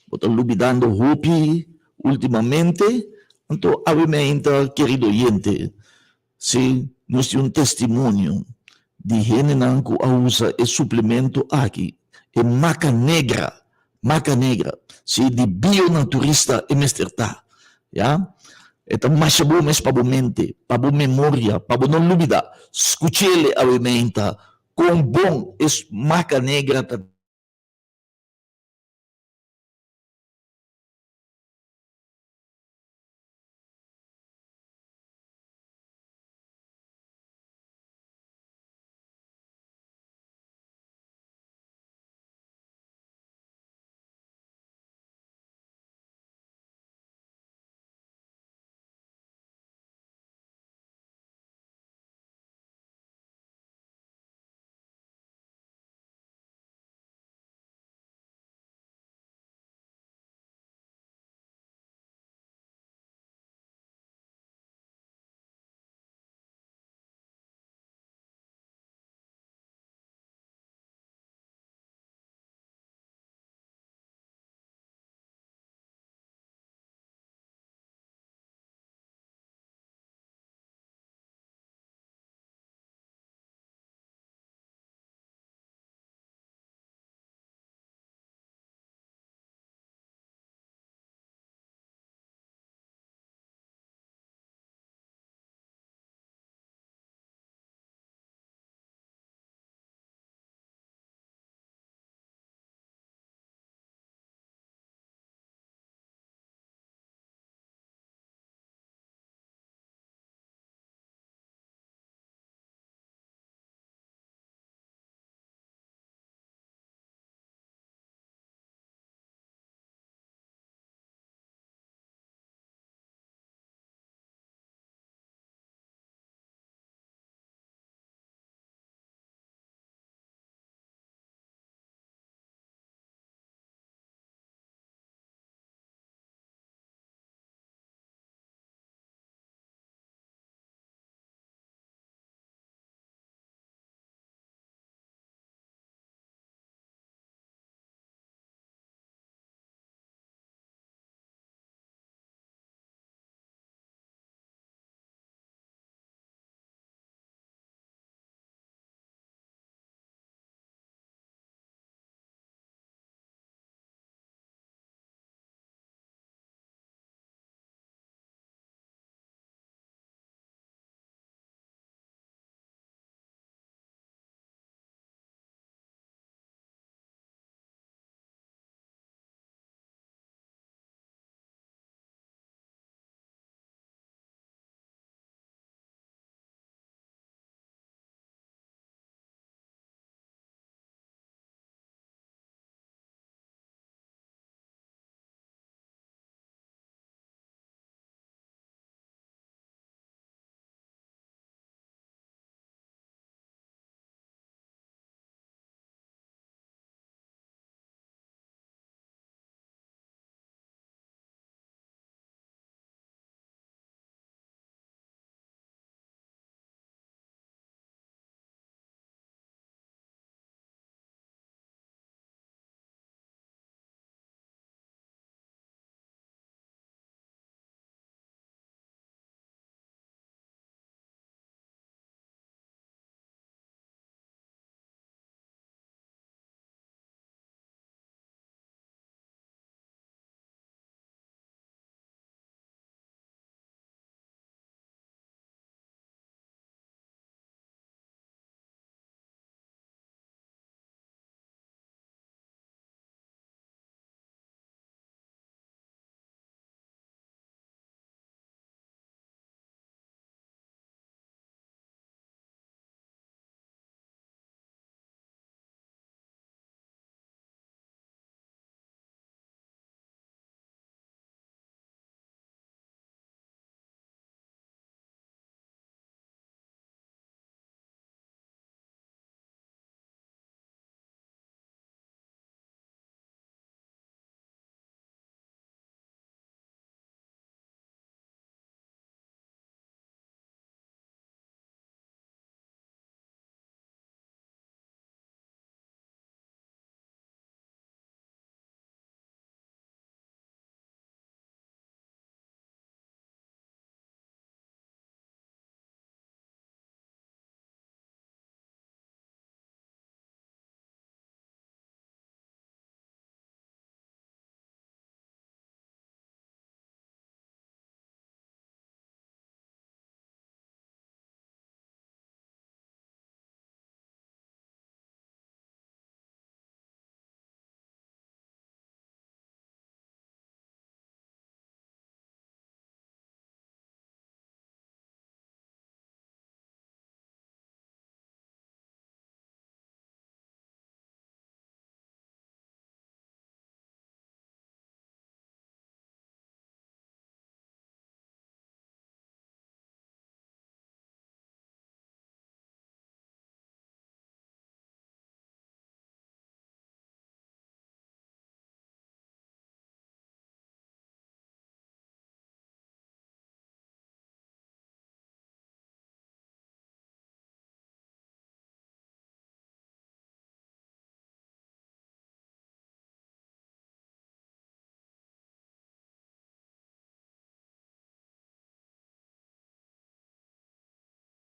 bo ta lubidando hopi ultimamente, anto awe mi ainda kerido oyente, si nos tin un testimonio di hendenan ku a usa e suplemento aki, e maca negra, maca negra, si di bionaturista e mester ta, ya, e ta masha bo mes pa bo mente, pa bo memoria, pa bo no lubida, scuchele awe meinta con bon es maca negra ta.